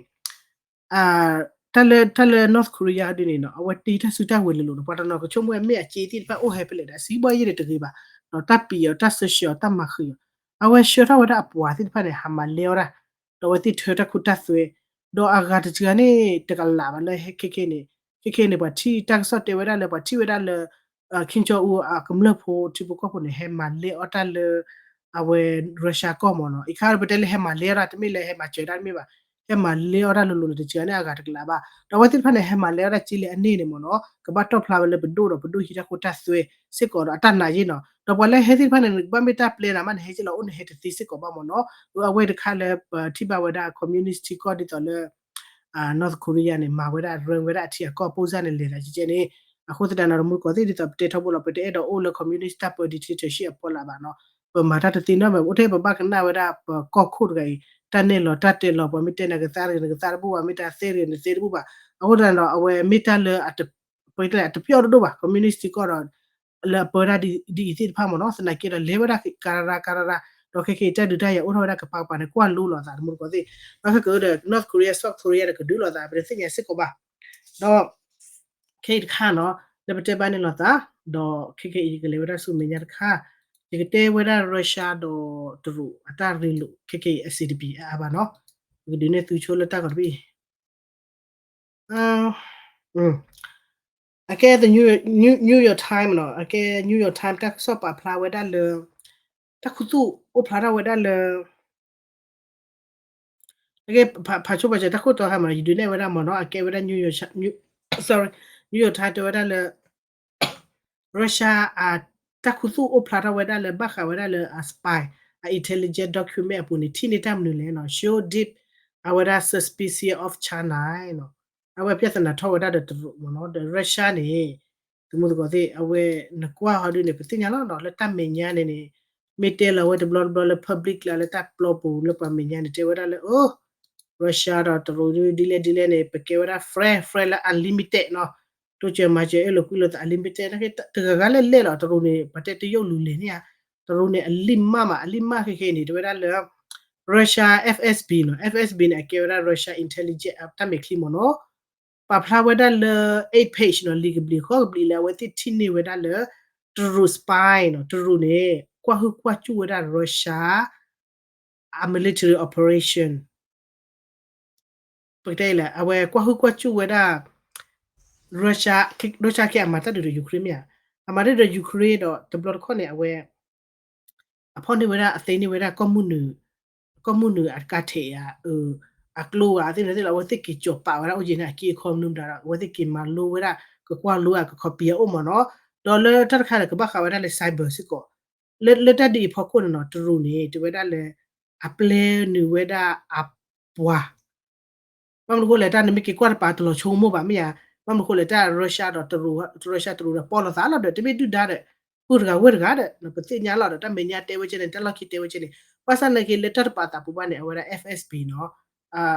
တၢ်လၢ တၢ်လၢ North Korea ဒ်န့ၣ်နီၤ အဝဲတ့တၢ်စုတၢ်ဝဲၤလၢာ်လိၤဒီး ပှၤတနီၤကဆိကမိၣ်ဝဲမ့ၢ်အက့သ့ၣ်တဖၣ်အိၣ်ဟဲဖဲလဲၣ်ဒီး စံးဘီယ့ၢ်န့ၣ်တဂ့ၤဘၣ်, ဒီးတၢ်ပံၤအီၤ တၢ်ဆၢဆှၢအီၤ တၢ်မၤဃံးအီၤ, အဝဲဆှၢထီၣ်ဝဲဒၣ်အပှၤသ့ၣ်တဖၣ်န့ၣ် ဟးမၤလဲအီၣ်တၢ်, ဒီးအဝဲသ့ၣ်ထၢတၢ်ခိတၢ်သွဲ ဒီးအဂၤတစှၤန့ၣ် တကလးဘၣ်လၢခဲခဲန့ၣ်, ခဲခဲန့ၣ် ပှၤထံၣ်တၢ်ကစီၣ်တဲဝဲဒၣ်လၢ ပှၤထံၣ်ဝဲဒၣ်လၢ Kim Jong Un အကမျၢၢ်ဖိထံဖိကီၢ်ဖိန့ၣ် ဟဲမၤလဲအီၣ်တၢ်လၢ အဝဲ Russia ကီၢ်မ့ၢ်နီၤ. အံၤခါပတဲလၢဟဲမၤလဲအီၣ်တၢ် တမ့ၢ်လၢဟဲမၤစၢၤတၢ်တမ့ၢ်ဘၣ်, ဟဲမၤလဲအီၣ်တၢ်လိၤလိၤန့ၣ် တစှၤန့ၣ်အဂၤတကလးဘၣ်. ဒီးအဝဲသ့ၣ်တဖၣ်န့ၣ် ဟဲမၤလဲအီၣ်တၢ်က့လံအန့ၣ်န့ၣ်မ့ၢ်နီၤ ကဘၣ်တီၣ်ဖျါဝဲလၢပဒိၣ်ဒီးပဒိၣ်ဟံးတၢ်ခိတၢ်သွဲစ့ၢ်ကီးဒီးအတၢ်နာ်ယ့ၣ်နီၤ. ဒီးပှၤလၢဟဲသ့ၣ်တဖၣ်န့ၣ် နကဘၣ်မ့ၢ်တၢ်ပျဲနၤမး နဟဲက့လီၤအိၣ်နဟဲတသ့စ့ၢ်ကီးဘၣ်မ့ၢ်နီၤ. အဝဲတခါလၢပထံၣ်ဘၣ်ဝဲဒၣ် communist ထံကီၢ်ဒ်သိးလၢ North Korea န့ၣ် မၤဝဲဒၣ် run ဝဲဒၣ်အထံအကီၢ် ပုံစံ န့ၣ် လဲၤသးကဲကဲန့ၣ်. အဃိသတးန့ၣ် တမူတကိးသ့ၣ်ဒ်သိးပတဲထီဘိလီၤ ပတအဲၣ်ဒိးအိၣ်လၢ communist တၢ်ပၢ dictatorship အဖီလာ်ဘၣ်နီၤ. ပမၤတၢ်တသ့နီတမံၤ အိၣ်ထဲပဘၣ်ကနၣ်ဝဲဒၣ်ပကီၢ်ခိၣ်တဂၤအံၤ တၢ်နဲၣ်လီၤတၢ်တဲလီၤ ပှၤမ့ၢ်တဲနၤကသါတဂ့ၤ နကသါတဘူၣ်ဘၣ် မ့ၢ်တၢ်သ့တဂ့ၤ နသ့တဘူၣ်ဘၣ်. အဃိသတးန့ၣ်ဒီး အဝဲမ့ၢ်တၢ်လၢ ပတဲလၢအတပျီၣ်တဒိၣ်ဘၣ် communist ထံကီၢ်ဒီး လၢအပၢတၢ်ဒ်အံၤသ့ၣ်တဖၣ်မ့ၢ်နီၤ သနာ်က့ဒီးလဲၤဝဲဒၣ်ကရရကရရ ဒီးခဲခဲအံၤတၢ်ဒုးတၢ်ယၤအိၣ်ထီၣ်ဝဲဒၣ်ကပၤကပၤန့ၣ် ကွၢ်လိလီၤသးတမူတကိးသ့ၣ်. ဒီးခဲကဒီး North Korea South Korea ဒီးကဒုးလိာ်သး ပတသ့ၣ်ညါစ့ၢ်ကီးဘၣ်. ဒီး ခဲအံၤတခါနီၤ လၢပတဲဘၣ်န့ၣ်လိာ်သး ဒီးခဲခဲအံၤယကလဲၤဝဲဒၣ်ဆူမဲာ်ညါတခါ ယကတဲဝဲဒၣ် Russia ဒီးတရူးအတၢ်ရ့လိာ် ခဲခဲအံၤအဆံးတပံၤအါအါဘၣ်နီၤ. ယကဒုးနဲၣ်သုဆိလၢတၢ်ဂီၤတဘ့ၣ် အကဲ New York Times နီၤ အကဲ New York Times တၢ်ကစီၣ်ပာ်ဖျါဝဲဒၣ်လၢ တၢ်ခူသူၣ်အိၣ်ဖျါထီၣ်ဝဲဒၣ်လၢ အကဲ ဖးဆိပာ်စၢၤတၢ်ခိၣ်တီခါမ့ၢ်နီၤ ယဒုးနဲၣ်ဝဲဒၣ်မ့ၢ်နီၤ အကဲဝဲဒၣ် New York Times တဲဝဲဒၣ်လၢ Russia အတၢ်ခူသူၣ်အိၣ်ဖျါထီၣ်ဝဲဒၣ်လၢ ဘၣ်ဃးဝဲဒၣ်လၢအ spy အ intelligence document အပူၤန့ၣ် ထံၣ်န့ၢ်တၢ်မနုၤလဲၣ်နီၤ show deep အဝဲဒၣ် suspicion of China နီၤ. အဝဲပြဿနာထီၣ်ဝဲဒၣ်ဒီးတရူးမ့ၢ်နီၤ ဒီး Russia န့ၣ် တမူတကိးသ့ၣ် အဝဲနကွၢ်ဟီဒုန့ၣ် ပသ့ၣ်ညါလီၤနီၤ လၢတၢ်မဲာ်ညါန့ၣ်န့ၣ် မ့ၢ်တဲလီၤဝဲတဘျီတဘျီလၢ public လၢတၢ်ပျီပူၤလၢပှၤမဲာ်ညါန့ၣ် တဲဝဲဒၣ်လၢ အိ Russia ဒီးတရူးဒ်လဲၣ်ဒ်လဲၣ်န့ၣ် ပကဲဝဲဒၣ် friend friend လၢ unlimited နီၤ တိစၢၤမၤစၢၤအဲၣ်လိာ်ကွံလိာ်သး unlimited နာ်က့ တဂၤဂၤလဲၣ်လဲၣ်လီၤ တရူးန့ၣ် ပှၤတဲတရုတ်လူလံၤန့ၣ်ဧါ တရူးန့ၣ် အလံၢ်မးမး အလံၢ်မးခဲခဲအံၤန့ၣ် တဲဝဲဒၣ်လၢ Russia FSB နီၤ FSB န့ၣ် အကဲဝဲဒၣ် Russia intelligence တၢ်မဲာ်ချံမ့ၢ်နီၤ ပာ်ဖျါဝဲဒၣ်လၢ eight page နီၤ လံာ်ကဘျံးဃီကဘျံးလၢအဝဲသ့ၣ်ထံၣ်န့ၢ်ဝဲဒၣ်လၢ တရူး spy နီၤ တရူးန့ၣ် ကွၢ်ဟုၣ်ကွၢ်စူၣ်ဝဲဒၣ် Russia အ military operation ပကတဲလဲၣ် အဝဲကွၢ်ဟုၣ်ကွၢ်စူၣ်ဝဲဒၣ် Russia Russia ခဲအံၤအမၤတၢ်ဒုးဒီး Ukraine မ့ၢ်ဧါ အမၤတၢ်ဒုးဒီး Ukraine ဒီးတဘျီတခီၣ်န့ၣ် အဝဲ အဖီၣ်န့ၢ်ဝဲဒၣ် အသ့န့ၢ်ဝဲဒၣ် ကီၢ်မုၢ်နုာ်အကါထဲးဧါ အကျိဂၤသ့ၣ်န့ၣ်သ့ၣ်လီၤ အဝဲသ့ၣ်က့ၤကၠီၤပာ်ဝဲဒၣ်အိၣ်က့ၤန့ၣ် အက့အခီမနုၤမတၤဒီး အဝဲသ့ၣ်က့ၤမၤလိဝဲဒၣ် ကကွၢ်လိဧါ ကခီပံၤအအိၣ်မ့ၢ်နီၤ ဒီးလၢတၢ်တခါန့ၣ် ကဘၣ်ဃးဝဲဒၣ်လၢ cyber စ့ၢ်ကီး လၢတၢ်ဒ်အံၤအဖီခိၣ်န့ၣ်နီၤ တရူးန့ၣ် တဲဝဲဒၣ်လၢ အပျဲနုာ်ဝဲဒၣ်အပှၤ ဘၣ်မနုၤဃိလဲၣ် တၢ်နမ့ၢ်က့ၤကွၢ်တပၤတလီၤဆိကမိၣ်ဘၣ်မ့ၢ်ဧါ, ဘၣ်မနုၤဃိလဲၣ် တၢ် Russia ဒီး Russia တရူးဒီးပီၢ်လိာ်သးလီၤဒီး တမ့ၢ်ဒုၣ်ဒါဒီး ပုၢ်တဂၤဝဲၢ်တဂၤဒီး ပသ့ၣ်ညါလီၤဒီး တၢ်မဲာ်ညါတဲဝဲကဲန့ၣ် တၢ်လီၢ်ခံတဲဝဲကဲန့ၣ် ဘၣ်ဆၣ်နာ်က့လၢတၢ်တပာ်သးပူၤဘၣ်န့ၣ် အဝဲဒၣ် F S B နီၤ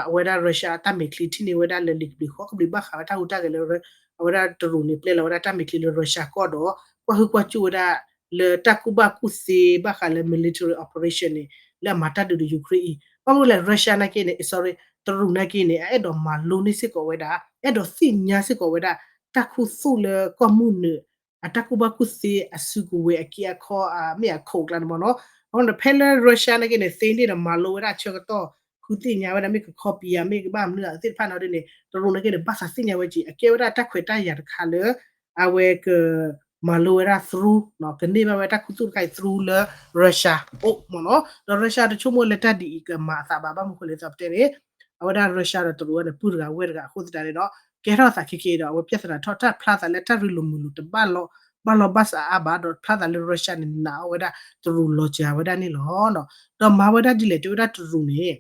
အဝဲဒၣ် Russia တၢ်မဲာ်ချံထံၣ်န့ၢ်ဝဲဒၣ်လၢလံာ်ကဘျံးဃီကဘျံးဘၣ်ဃးဝဲတၢ်ဟူးတၢ်ဂဲၤလၢ အဝဲဒၣ်တရူးန့ၣ်ပျဲလီၤဝဲဒၣ်တၢ်မဲာ်ချံလၢ Russia ကီၢ်ဒီး ကွၢ်ဟုၣ်ကွၢ်စူၣ်ဝဲဒၣ် လၢတၢ်ကူၣ်ဘၣ်ကူၣ်သ့ဘၣ်ဃးလၢ military operation န့ၣ် လၢအမၤတၢ်ဒုးဒီး Ukraine အံၤ ဘၣ်မနုၤလဲၣ် Russia နာ်က့န့ၣ် sorry တရူးနာ်က့န့ၣ် အအဲၣ်ဒိးမၤလိန့ၢ်စ့ၢ်ကီးဝဲဒၣ် အဲၣ်ဒိးသ့ၣ်ညါစ့ၢ်ကီးဝဲဒၣ် တၢ်ခူသူၣ်လၢကီၢ်မုၢ်နုာ် အတၢ်ကူၣ်ဘၣ်ကူၣ်သ့အစုကဝဲၤအက့အခီ မ့ၢ်အခိးအကျါန့ၣ်မ့ၢ်နီၤ, အဃိန့ၣ် ဖဲလၢ Russia နာ်က့န့ၣ် သ့န့ၢ်ဒီးမၤလိဝဲဒၣ်အဆၢကတီၢ် ဃုသ့ၣ်ညါဝဲဒၣ် မ့ၢ်ကခီပံၤဧါ မ့ၢ်ကဘၣ်မနုၤဧါသ့ၣ်တဖၣ်န့ၣ်ဒ်န့ၣ် တရူးနာ်က့န့ၣ် ဘၣ်သးသ့ၣ်ညါဝဲက့ၤ အကဲဝဲဒၣ်တၢ်ခွဲးတၢ်ယာ်တခါလၢ အဝဲက မၤလိဝဲဒၣ် through ကန့ၢ်ဘၣ်ဝဲတၢ်ခူသူၣ်တခါအံၤ through လၢ Russia အိၣ်မ့ၢ်နီၤ, ဒီး Russia တဆိကမိၣ်လၢတၢ်ဒ်အံၤကမၤအသးဘၣ် ဘၣ်မနုၤဃိလဲၣ်သီးပတဲန့ၣ် အဝဲဒၣ် Russia ဒီးတရူးန့ၣ် ပုၢ်တဂၤဝဲၢ်တဂၤအဃိသတးန့ၣ်ဒီး ကဲထီၣ်သးခဲက့ၤဒီး အဝဲပြဿနာထီၣ်တၢ်ဖျါသးလၢတၢ်ရ့လိာ်မုာ်လိာ်တဘၣ်လီၤ ဘၣ်လီၤဘၣ်စးအါဘၣ် ဒီးဖျါသးလၢ Russia န့ၣ် နာ်အီၤဝဲဒၣ်တရူးလီၤစှၤဝဲဒၣ်န့ၣ်လီၤ. ဒီးမၤဝဲဒၣ်ဒ်လဲၣ် တဲဝဲဒၣ်တရူးန့ၣ်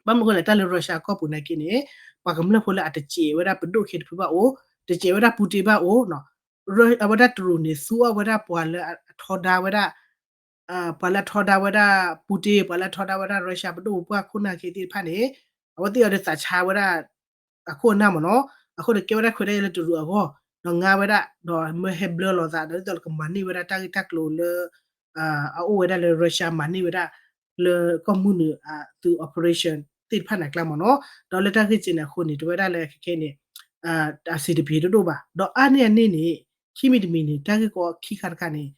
ဘၣ်မနုၤဃိလဲၣ် တၢ်လၢ Russia ကီၢ်ပူၤနာ်က့န့ၣ် ပှၤကမျၢၢ်ဖိလၢအတစဲးဝဲဒၣ်ပဒိၣ်ခဲတဖုဘၣ်အိၣ်, တစဲးဝဲဒၣ် Putin ဘၣ်အိၣ်, အဝဲဒၣ်တရူးန့ၣ် သူအီၣ်ဝဲဒၣ်ပှၤလၢအထီဒါဝဲဒၣ် ပှၤလၢအထီဒါဝဲဒၣ် Putin ပှၤလၢအထီဒါဝဲဒၣ် Russia ပဒိၣ်ပပှၢ်ခိၣ်နၢ်ခဲသ့ၣ်တဖၣ်န့ၣ် အဝဲသ့ၣ်အီၤဒီးသးဆါဝဲဒၣ် အခိၣ်အနၢ်မ့ၢ်နီၤ, အဃိန့ၣ် ကဲဝဲဒၣ်ခွဲးတၢ်ယာ်လၢတရူးအဂီၢ်, ဒီးငါဝဲဒၣ် ဒီးမၢဟဲဘျၢလီၤသး ဒီးဒ်သိးလၢကမၤန့ၢ်ဝဲဒၣ်တၢ်ဂ့ၢ်တၢ်ကျိၤလၢ အအိၣ်ဝဲဒၣ်လၢ Russia မၤန့ၢ်ဝဲဒၣ် လၢကီၢ်မုၢ်နုာ်အသုး operation သ့ၣ်တဖၣ်န့ၣ်အကျါမ့ၢ်နီၤ, ဒီးလၢတၢ်ဂ့ၢ်စဲးန့ၣ်အဃိန့ၣ် တဝဲဒၣ်လၢခဲခဲန့ၣ် အစံးတပ့ၤတဒိၣ်ဘၣ်, ဒီးအါန့ၢ်အန့ၣ်န့ၣ် ခံမံၤတမံၤန့ၣ် တၢ်ဂ့ၢ်ကီခံခါတခါန့ၣ်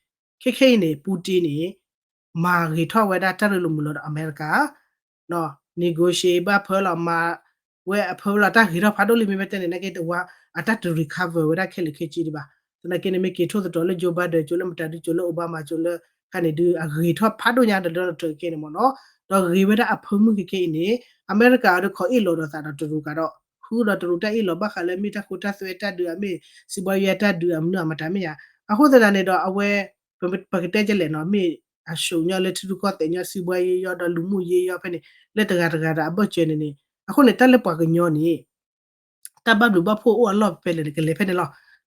ခဲခဲအံၤန့ၣ် Putin န့ၣ် မၤဂ့ၤထီၣ်ဝဲဒၣ်တၢ်ရ့လိာ်မုာ်လိာ်ဒီးအမဲရကၤ negotiate ဘၣ်ဖၢလီၤမၤ ဝဲအဖၢလီၤတၢ်ဂ့ၤထီၣ်ဖးဒိၣ်လံ မ့ၢ်ဘၣ်တဲန့ၣ် နာ်က့တဝါ အတၢ်တ recover ဝဲဒၣ်ခဲလၢာ်ခဲဆ့ဒံးဘၣ်. သနာ်က့န့ၣ် မ့ၢ်က့ၤထိၣ်သတြီၤလၢ Joe Biden ကၠိလၢမတၤဒုကၠိလၢ Obama ကၠိလၢ ခါန့ၣ်ဒုး အဂ့ၤထီၣ်ဖးဒိၣ်ညါဒီး Donald Trump ခဲကနံၣ်န့ၣ်မ့ၢ်နီၤ. ဒီးဂ့ၤဝဲဒၣ်အဖၢမုၢ်ခဲကနံၣ်အံၤန့ၣ် အမဲရကၤအံၤဒီးခိးအ့ၣ်လိာ်ဒီးသးဒီးတရူးကးဒီး ဃုာ်ဒီးတရူးတၢ်အ့ၣ်လိာ်ဘၣ်ဃးလၢမ့ၢ်တၢ်ခိတၢ်သွဲတၢ်ဒုးအမ့ၢ် စံးဘှါယဲတၢ်ဒုးအမနုၤအမတၤမ့ၢ်ယါ. အဃိသတးန့ၣ်ဒီးအဝဲ ပကတဲကလဲာ်နီၤ မ့ၢ်အဆူၣ်ညီလၢထံရူၢ်ကီၢ်သဲးညီ စံးဘှါယဲယီဒီးလူၤမူယဲယီဖဲန့ၣ် လၢတဂၤတဂၤဒီးအဘၢၣ်စၢၤန့ၣ်န့ၣ် အဃိန့ၣ် တၢ်လၢပှၤကညီန့ၣ် တၢ်ဘၣ်ဘျုးဘၣ်ဖှိၣ်အိၣ်အလီၢ်ဖဲလဲၣ်န့ၣ် ကလဲၤဖဲန့ၣ်လီ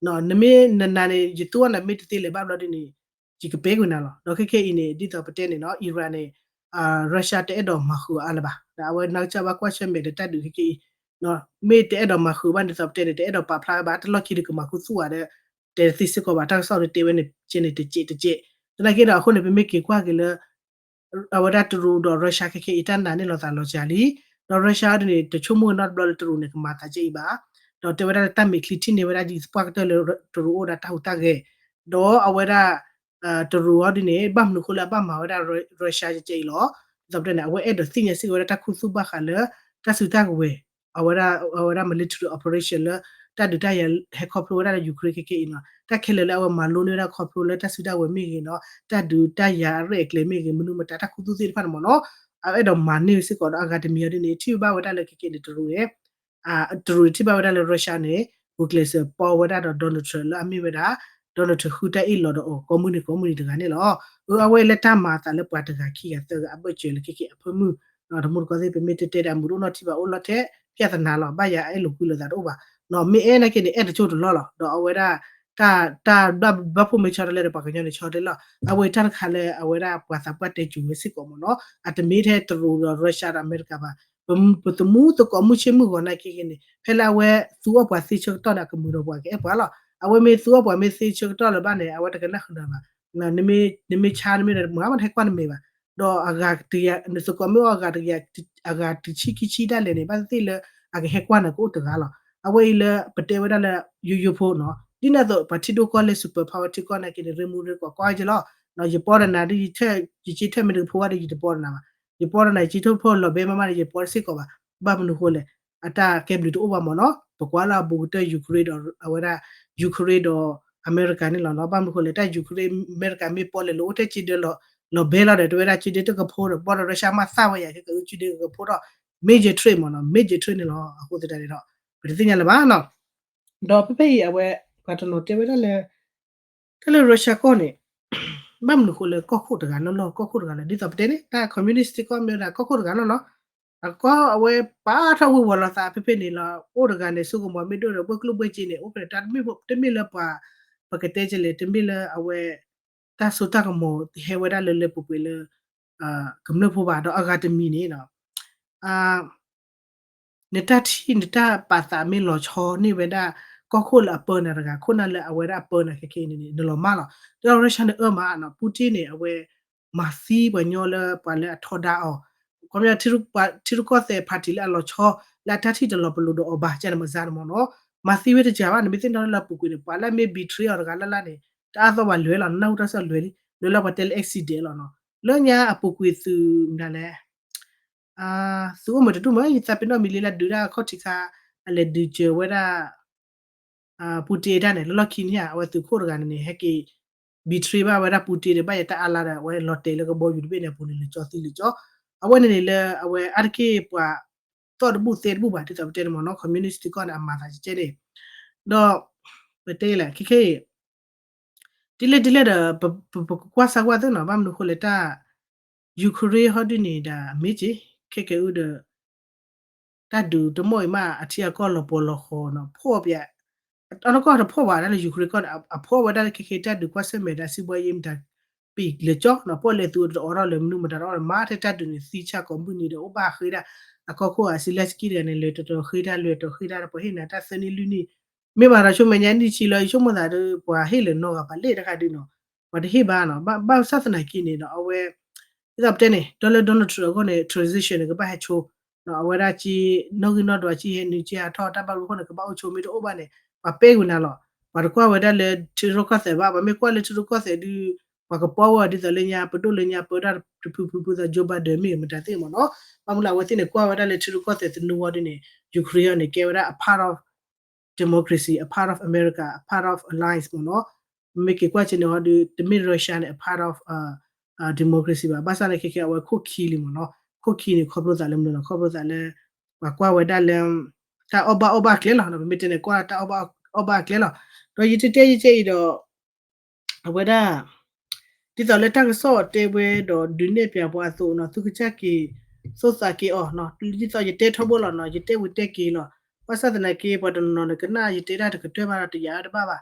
ၤ. နမ့ၢ်နနာ်န့ၣ် ယသူအီၤနၤမ့ၢ်တသ့လဲၤဘၣ်ဘျီဒ်န့ၣ် ယကပဲကွံာ်နၤလီၤ. ဒီးခဲခဲအံၤန့ၣ် ဒ်သိးပတဲန့ၣ်နီၤ Iran န့ၣ် Russia တအဲၣ်ဒိးမၤဃုာ်အါလၢၤဘၣ်. အဝဲနီၢ်ကစၢ်ဘၣ်ကွၢ်ဆၢၣ်မဲာ်ဒီးတၢ်ဒုးခဲခဲအံၤ မ့ၢ်တအဲၣ်ဒိးမၤဃုာ်ဘၣ်ဒ်သိးပတဲန့ၣ် တအဲၣ်ဒိးပာ်ဖျါဘၣ် တလီၢ်ခံဒီးကမၤခူသူၣ်ဝဲဒီး တဲသ့စ့ၢ်ကီးဘၣ် တၢ်ကစီၣ်ဒီးတဲဝဲန့ၣ် ကဲန့ၣ်တကဲးတကဲး သနာ်က့ဒီးအဃိန့ၣ် ပမ့ၢ်က့ၤကွၢ်က့ၤလၢ အဝဲဒၣ်တရူးဒီး Russia ခဲခဲအံၤ တၢ်နာ်န့ၢ်လိာ်သးလီၤစှၤလံ. ဒီး Russia ဒ်န့ၣ် တဆိကမိၣ်နီတဘျီလၢတရူးန့ၣ် ကမၤသးကဲအံၤဘၣ်. ဒီးတဲဝဲဒၣ်လၢတၢ်မဲာ်ချံထံၣ်န့ၢ်ဝဲဒၣ်ဒ်ပှၢ်ကတၢၢ်လၢတရူးအိၣ်ဒၣ်တၢ်ဟူးတၢ်ဂဲၤ, ဒီးအဝဲဒၣ် တရူးအီၤဒ်န့ၣ် ဘၣ်မနုၤဃိလၢအဘၣ်မၤဝဲဒၣ် Russia ကဲအံၤလီၤ. ဒ်သိးပတဲန့ၣ် အဝဲအဲၣ်ဒိးသ့ၣ်ညါစ့ၢ်ကီးဝဲဒၣ်တၢ်ခူသူၣ်ဘၣ်ဃးလၢ တၢ်စုတၢ်ကဝဲၤ အဝဲဒၣ် အဝဲဒၣ် military operation လၢ တၢ်ဒုးတၢ်ယၤဟဲခီဖျိဝဲဒၣ်လၢ Ukraine ခဲခဲအံၤနီၤ, တၢ်ခဲလၢာ်လၢအဝဲမၤလိန့ၢ်ဝဲဒၣ်ခီဖျိလၢတၢ်စုတၢ်ကဝဲၤမ့ၢ်ဂ့ၤနီၤ, တၢ်ဒုးတၢ်ယၤအရဲၣ်အကျဲၤမ့ၢ်ဂ့ၤ မနုၤမတၤတၢ်ခူသူၣ်သ့ၣ်တဖၣ်န့ၣ်မ့ၢ်နီၤ, အအဲၣ်ဒိးမၤန့ၢ်စ့ၢ်ကီးဒီးအဂၤတမံၤအီၤဒ်န့ၣ် ထံၣ်ဘၣ်ဝဲဒၣ်လၢခဲခဲန့ၣ် တရူး တရူးထံၣ်ဘၣ်ဝဲဒၣ်လၢ Russia န့ၣ် ဂုာ်ကျဲးစၢးပီဝဲဒၣ်ဒီး Donald Trump လၢအမ့ၢ်ဝဲဒၣ် Donald Trump ဃုတၢ်အ့ၣ်လိာ်ဒီးအီၤ ကိးမုၢ်နံၤကိးမုၢ်နံၤတဂၤန့ၣ်လီၤ. အၢ အဝဲလၢတၢ်မၤအသးလၢပှၤတဂၤခံဂၤသၢဂၤအဘၢၣ်စၢၤလၢခဲခဲအဖၢမုၢ်, တမူတကိးသ့ၣ် ပမ့ၢ်တတဲဒီး အမုာ်တအိၣ်နီတထံၣ်ဘၣ် အိၣ်လီၤထဲ ပြဿနာလီၤ, ဘၣ်ယၤအအဲၣ်လိာ်ကွံလိာ်သးတအိၣ်ဘၣ်, မ့ၢ်အဲၣ်နာ်က့န့ၣ် အဲၣ်တကၠိၢ်တလီၢ်လီၤ, ဒီးအဝဲဒၣ် တၢ်ဘၣ်ဘျုးဘၣ်ဖှိၣ်မ့ၢ်ဆီတလဲဒီး ပှၤကညီန့ၣ်ဆီတလဲလီၤ, အဝဲတၢ်တခါလၢအဝဲဒၣ်ပှၤသးပှၢ်တဲစိၤဝဲစ့ၢ်ကီးမ့ၢ်နီၤ, အတမ့ၢ်ထဲတရူးဒီး Russia ဒီးအမဲရကၤဘၣ်, ပပသမူသကိးမုၢ်ဆ့ၣ်မုၢ်ဂီၤနာ်က့ဂ့ၤန့ၣ် ဖဲလၢအဝဲသူအီၣ်ပှၤသ့ဆၢကတီၢ်န့ၣ် အကမုာ်ဒီးပှၤကအဲၣ်ပှၤလီၤ, အဝဲမ့ၢ်သူအီၣ်ပှၤမ့ၢ်သ့ဆၢကတီၢ်လၢၤဘၣ်န့ၣ် အဝဲတကနၣ်ဃုာ်နၤဘၣ်, နမ့ၢ်ဆါနမ့ၢ်ဒီး မၤမတဟဲကွၢ်နမဲာ်ဘၣ်, ဒီးအဂၤတဂၤ နသကိးမ့ၢ်အိၣ်အဂၤတဂၤ အဂၤတဆံခံဆံဒၣ်လဲာ်န့ၣ် ဘၣ်သ့ၣ်သ့ၣ်လၢအကဟဲကွၢ်နၤကအိၣ်တဂၤလီၤ, အဝဲအံၤလၢပတဲဝဲဒၣ်လၢ ယိယိဖိနီၤ, ဒ်န့ၣ်အသိး ပှၤထံဒိၣ်ကီၢ်လၢ super power ထံကီၢ်နာ်က့န့ၣ် ရ့မူရ့ကွၢ်ကွၢ်က့ၤလီၤ, ယပီဒီးနၤဒ်ယ ယက့ထၢၣ်မ့ၢ်တကဖိဘၣ်ဒီး ယတပီဒီးနၤဘၣ်, ယပီဒီးနၤ ယက့ထၢၣ်ဖိလီၤဘဲမးမးဒီး ယပီတစ့ၢ်ကီးဘၣ်, ဘၣ်မနုၤဃိလဲၣ်, အတၢ်ကဲဘျုးတအိၣ်ဘၣ်မ့ၢ်နီၤ, ပကွၢ်လၢအဘူးကတၢၢ် Ukraine ဒီး အဝဲဒၣ် Ukraine ဒီး အမဲရကၤန့ၣ်လီၤနီၤ, ဘၣ်မနုၤဃိလဲၣ် တၢ် Ukraine အမဲရကၤမ့ၢ်ပီလဲၤလၢအိၣ်ထဲက့ဒၢလီၤ လီၤဘဲလီၤဒီး တဝဲဒၣ်က့ဒၢတကဖိဒီး ဘီဒီး Russia မးသၣ်ဝဲယၤ ကဲက့အုက့ဒၢကဖိဒီး major trade မ့ၢ်နီၤ, major trade န့ၣ်လီၤ, အဃိသတးန့ၣ်ဒီး ပတသ့ၣ်ညါလၢၤဘၣ်နီၤ, ဒီးဖဲဖဲအံၤအဝဲ ပှၤတနီၤတဲဝဲဒၣ်လၢ တၢ်လၢ Russia ကီၢ်န့ၣ် ဘၣ်မနုၤဃိလၢကီၢ်ခိၣ်တဂၤလီၢ်လီၢ် ကီၢ်ခိၣ်တဂၤလီၢ် ဒ်သိးပတဲန့ၣ် တၢ် communist ကီၢ်မ့ၢ်ဝဲဒၣ်ကီၢ်ခိၣ်တဂၤလီၢ်လီၢ်, အကီၢ်အဝဲပာ်ထီၣ်ဝ့ၤဝီၤလီၤသးဖဲဖဲန့ၣ်လီၤ, အိၣ်တဂၤန့ၣ် စိကမီၤမ့ၢ်ဒိၣ်ဒီး ဘၣ်ကျိၣ်ဘၣ်စ့န့ၣ် အိၣ်ဖဲန့ၣ် တၢ်တမ့ၢ်လၢပှၤ ပကတဲကလဲၣ် တမ့ၢ်လၢအဝဲ တၢ်စိတၢ်ကမီၤဟဲဝဲဒၣ်လၢလၢပှဲၤပှဲၤလၢ ကမျၢၢ်ဖိဘၣ် ဒီးအဂၤတမံၤန့ၣ် နတၢ်ထံၣ်နတၢ်ပာ်သးမ့ၢ်လီၤဆီန့ၢ်ဝဲဒၣ် ကီၢ်ခိၣ်လၢအပၢနၤတဂၤ ခိၣ်နၢ်လၢအဝဲဒၣ်အပၢနၤခဲခဲအံၤန့ၣ် နလီၤမၢ်လီၤ. ဒီး Russia န့ၣ်အၢမးနီၤ Putin န့ၣ် အဝဲမၤသံပှၤညီလၢပှၤလၢအထီဒါအီၤ ခီပညီ ထံရူၢ်ကီၢ်သဲး party လၢအလီၤဆီ လၢအတၢ်ထံၣ်တလီၤပလိာ်ဒီးအီၤဘၣ် ကန့ၣ်မၤစၢ်န့ၣ်မ့ၢ်နီၤ မၤသံဝဲတစှၤဘၣ် နမ့ၢ်သ့ၣ်နီၣ်လၢအပူၤကွံာ်န့ၣ် ပှၤလၢအမ့ၢ် betray အီၤတဂၤလၢ်လၢ်န့ၣ် တအါသီၣ်ဘၣ်လွဲၤလီၤ နနၢ်ဟူတၢ်ကစီၣ်လွဲၤလံ လွဲၤလၢပှၤတဲလၢ accident လီၤနီၤ လၢညါအပူၤကွံာ်သုးမတၤလဲၣ် သုးအိၣ်မုာ်တဒူၣ်မး ယသးပ့ၤနီၣ်မံၤလံလၢဒုးဒၣ်အခီၣ်ထံးခါ အလဲၤဒုးစၢၤဝဲဒၣ် Putin တၢ်န့ၣ် လၢလီၢ်ခံန့ၣ်ဧါ အဝဲသုးခိၣ်တဂၤန့ၣ်န့ၣ် ဟဲက့ၤ betray ဘၣ်ဝဲဒၣ် Putin ဒီးဘၣ်ယဲတၢ်အါလါဒီး အဝဲလီၤတဲာ်လၢကဘီယူၤတဘ့ၣ်န့ၣ်အပူၤန့ၣ် လၢကၠီသံလၢကၠီ အဝဲန့ၣ်န့ၣ်လၢအဝဲအါတက့ၢ်ပှၤ သီၣ်တဘူၣ်သဲတဘူၣ်ဘၣ် ဒ်သိးပတဲန့ၣ်မ့ၢ်နီၤ communist ထံကီၢ်န့ၣ် အမၤသးကဲကဲန့ၣ် ဒီး ပတဲလဲၣ် ခဲခဲအံၤ ဒ်လဲၣ်ဒ်လဲၣ်ဒီး ပကကွၢ်စၢ်ကွၢ်သ့နီၤ ဘၣ်မနုၤဃိလဲၣ်တၢ် Ukraine ဟီဒ်န့ၣ်ဒီး မ့ၢ်က့ၤ ခဲကဲအုဒီး တၢ်ဒုးတမီၢ်အံၤမး အထံအကီၢ်လီၤပှီၤလီၤဃီနီၤ ဖှီၣ်ပျဲ အနီၢ်ကီၢ်တဖှီၣ်ဘၣ် တၢ်လၢ Ukraine ကီၢ်န့ၣ် အဖှီၣ်ဝဲဒၣ်လၢခဲခဲတၢ်ဒုးကွၢ်ဆၢၣ်မဲာ်ဒီး စံးဘှါယဲမတၤ ပံာ်လၢကၠီနီၤ ပီၣ်လဲၣ်သုးတအိးထီၣ်လၢမနုၤမတၤတအိးထီၣ် မၤထဲတၢ်ဒုးန့ၣ် သံဆၣ်ကိးမုၢ်နံၤဒီး အိၣ်ဘၣ်ဃ့ဒၣ် အကီၢ်ခိၣ် Zelenskyy တဂၤန့ၣ် လဲၤတတီၤဃ့ဒၣ် လဲၤတတီၤဃ့ဒၣ်ဒီး ပှၤဟ့ၣ်နၤတၢ်သၢနံၣ်လွံၢ်နံၣ် မ့ၢ်ဘၣ်ဒီး ဆိကမိၣ်ညါနံၣ်ဆံလီၤ ယဆိကမိၣ်သးဒီး ပှၤဟ့ၣ်လၢၤနီတဂၤဘၣ်လဲၣ်တခါဒုးနီၤ ပှၤတဟ့ၣ်ဘၣ်နီၤ ဘၣ်ဆၣ်သနာ်က့န့ၣ်ဒီး အဝဲ ဒ်သိးပတဲန့ၣ် ဒီးလၢ Donald Trump အဂီၢ်န့ၣ် transition န့ၣ် ကဘၣ်ဟဲဆိ အဝဲဒၣ်က့ နီၣ်ဂံၢ်နီၣ်ဒွး က့ဟဲနုာ်က့ဟးထီၣ် တၢ်ဘၣ်မနုၤအဃိန့ၣ် ကဘၣ်အိၣ်ဆိ မ့ၢ်တအိၣ်ဘၣ်န့ၣ် ပှၤပဲကွံာ်နၤလီၤ ပှၤတကွၢ်ဝဲဒၣ်လၢထံရူၢ်ကီၢ်သဲးဘၣ် ပှၤမ့ၢ်ကွၢ်လၢထံရူၢ်ကီၢ်သဲးဒုး ပှၤကပီၢ်ဝဲဒ်သိးလၢညါ ပဒိၣ်လၢညါပၢတၢ်တဖုဖုဖုဖုသး Joe Biden မ့ၢ်မတၤသ့ၣ်မ့ၢ်နီၤ. ဘၣ်မနုၤလဲၣ် အဝဲသ့ၣ်န့ၣ် ကွၢ်ဝဲဒၣ်လၢထံရူၢ်ကီၢ်သဲးသနူဝံၤဒ်န့ၣ် Ukraine အံၤန့ၣ် ကဲဝဲဒၣ်အ part of democracy, a part of America, a part of alliance မ့ၢ်နီၤ. မ့ၢ်က့ၤကွၢ်က့ၤန့ၣ်ဟီဒုး တမ့ၢ် Russia န့ၣ် အ part of democracy ဘၣ်. ဘၣ်ဆၣ်န့ၣ် ခဲခဲအဝဲခိၣ်ခံလံမ့ၢ်နီၤ. ခိၣ်ခံန့ၣ် ခီဖျိသးလၢမနုၤလဲၣ် ခီဖျိသးလၢ ပှၤကွၢ်ဝဲဒၣ်လၢ တၢ်အီၣ်ဘၣ်အီဘၣ်အကျဲလီၤ. ပမ့ၢ်တဲန့ၣ် ကွၢ်တၢ်အီၣ်ဘၣ်အီဘၣ်အကျဲလီၤ. ဒီးယတဲတဲယတဲအံၤဒီး အဝဲဒၣ် ဒ်သိးလၢတၢ်ကစီၣ်တဲဝဲဒီးဒုးနဲၣ်ပၠးပှၤအသိးနီၤ သုကစၢ်က့ၤ သိၣ်သးက့ၤအီၤနီၤ. ဒ်သိးယတဲထီဘိလီၤနီၤ ယတဲဝံၤတဲက့ၤလီၤ. ဘၣ်ဆၣ်သနာ်က့ ပှၤတနီၤနီၤန့ၣ် ကနၣ်ယတဲတၢ်တကတၢၢ်ဘၣ်ဒီးတယာ်တဘၣ်ဘၣ်.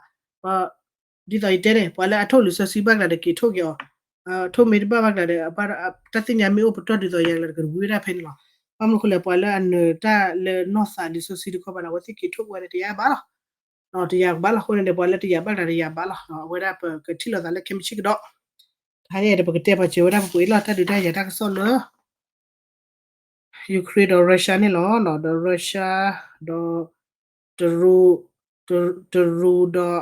ဒ်သိးယတဲန့ၣ် ပှၤလၢအထိၣ်လံာ်စီဆှံဘၣ်ကျါဒီးက့ၤထိၣ်က့ၤအီၤ, ထိၣ်မ့ၢ်တဘၣ်ဘၣ်ကျါဒီး တၢ်သ့ၣ်ညါမ့ၢ်အိၣ်ပတီၢ်ဒ်သိးယၤကျါဒီး ကဝံဝဲဒၣ်ဖဲန့ၣ်လီၤ. ဘၣ်မနုၤအဃိလဲၣ် ပှၤလၢအနၢၤတၢ်လၢနီၢ်သးလံာ်စီဆှံတခီပၤန့ၣ် အဝဲသ့ၣ်က့ၤထိၣ်ကွံာ်ဝဲန့ၣ် တယာ်ဘၣ်လီၤ. တယာ်ကဘၣ်လီၤ. အဃိန့ၣ်ဒီး ပှၤလၢတယာ်ဘၣ်ကျါတယာ်ဘၣ်လီၤ. အဝဲဒၣ်ပကထံၣ်လိာ်သးလၢခဲမုၢ်ဆ့ၣ်ကဒီး တဟါန့ၣ်ဒီး ပကတဲပှၤစၢၤဝဲဒၣ်ပပှ့ၤလီၤ တၢ်ဒုးတၢ်ယၤတၢ်ကစီၣ်လၢ Ukraine ဒီး Russia န့ၣ်လီၤ. ဒီး Russia ဒီး တရူး တရူးဒီး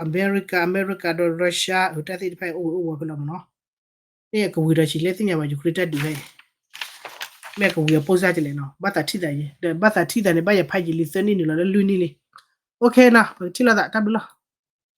America, America ဒီး Russia အတၢ်သ့ၣ်တဖၣ်အံၤ အိၣ်ဝဲအိၣ်ဝီဖဲလီၤမ့ၢ်နီၤ. မ့ၢ်အကဝံၤဒီးဆံးလဲၣ်သ့ၣ်ညါဘၣ် Ukraine တၢ်ဒုးဖဲအံၤ မ့ၢ်အကဝံၤအပိၢ်စၢ်ကလဲၣ်နီၤ. ဘၣ်သးထံၣ်သးယံၤ ဒီးဘၣ်သးထံၣ်သးန့ၣ် ဘၣ်ယဖးယံာ်လံ သၢနံၣ်နုာ်လီၤလၢလွံၢ်နံၣ်လံ. OK နီၤ ပကထံၣ်လိာ်သး တၢ်ဘျုးလီၤ.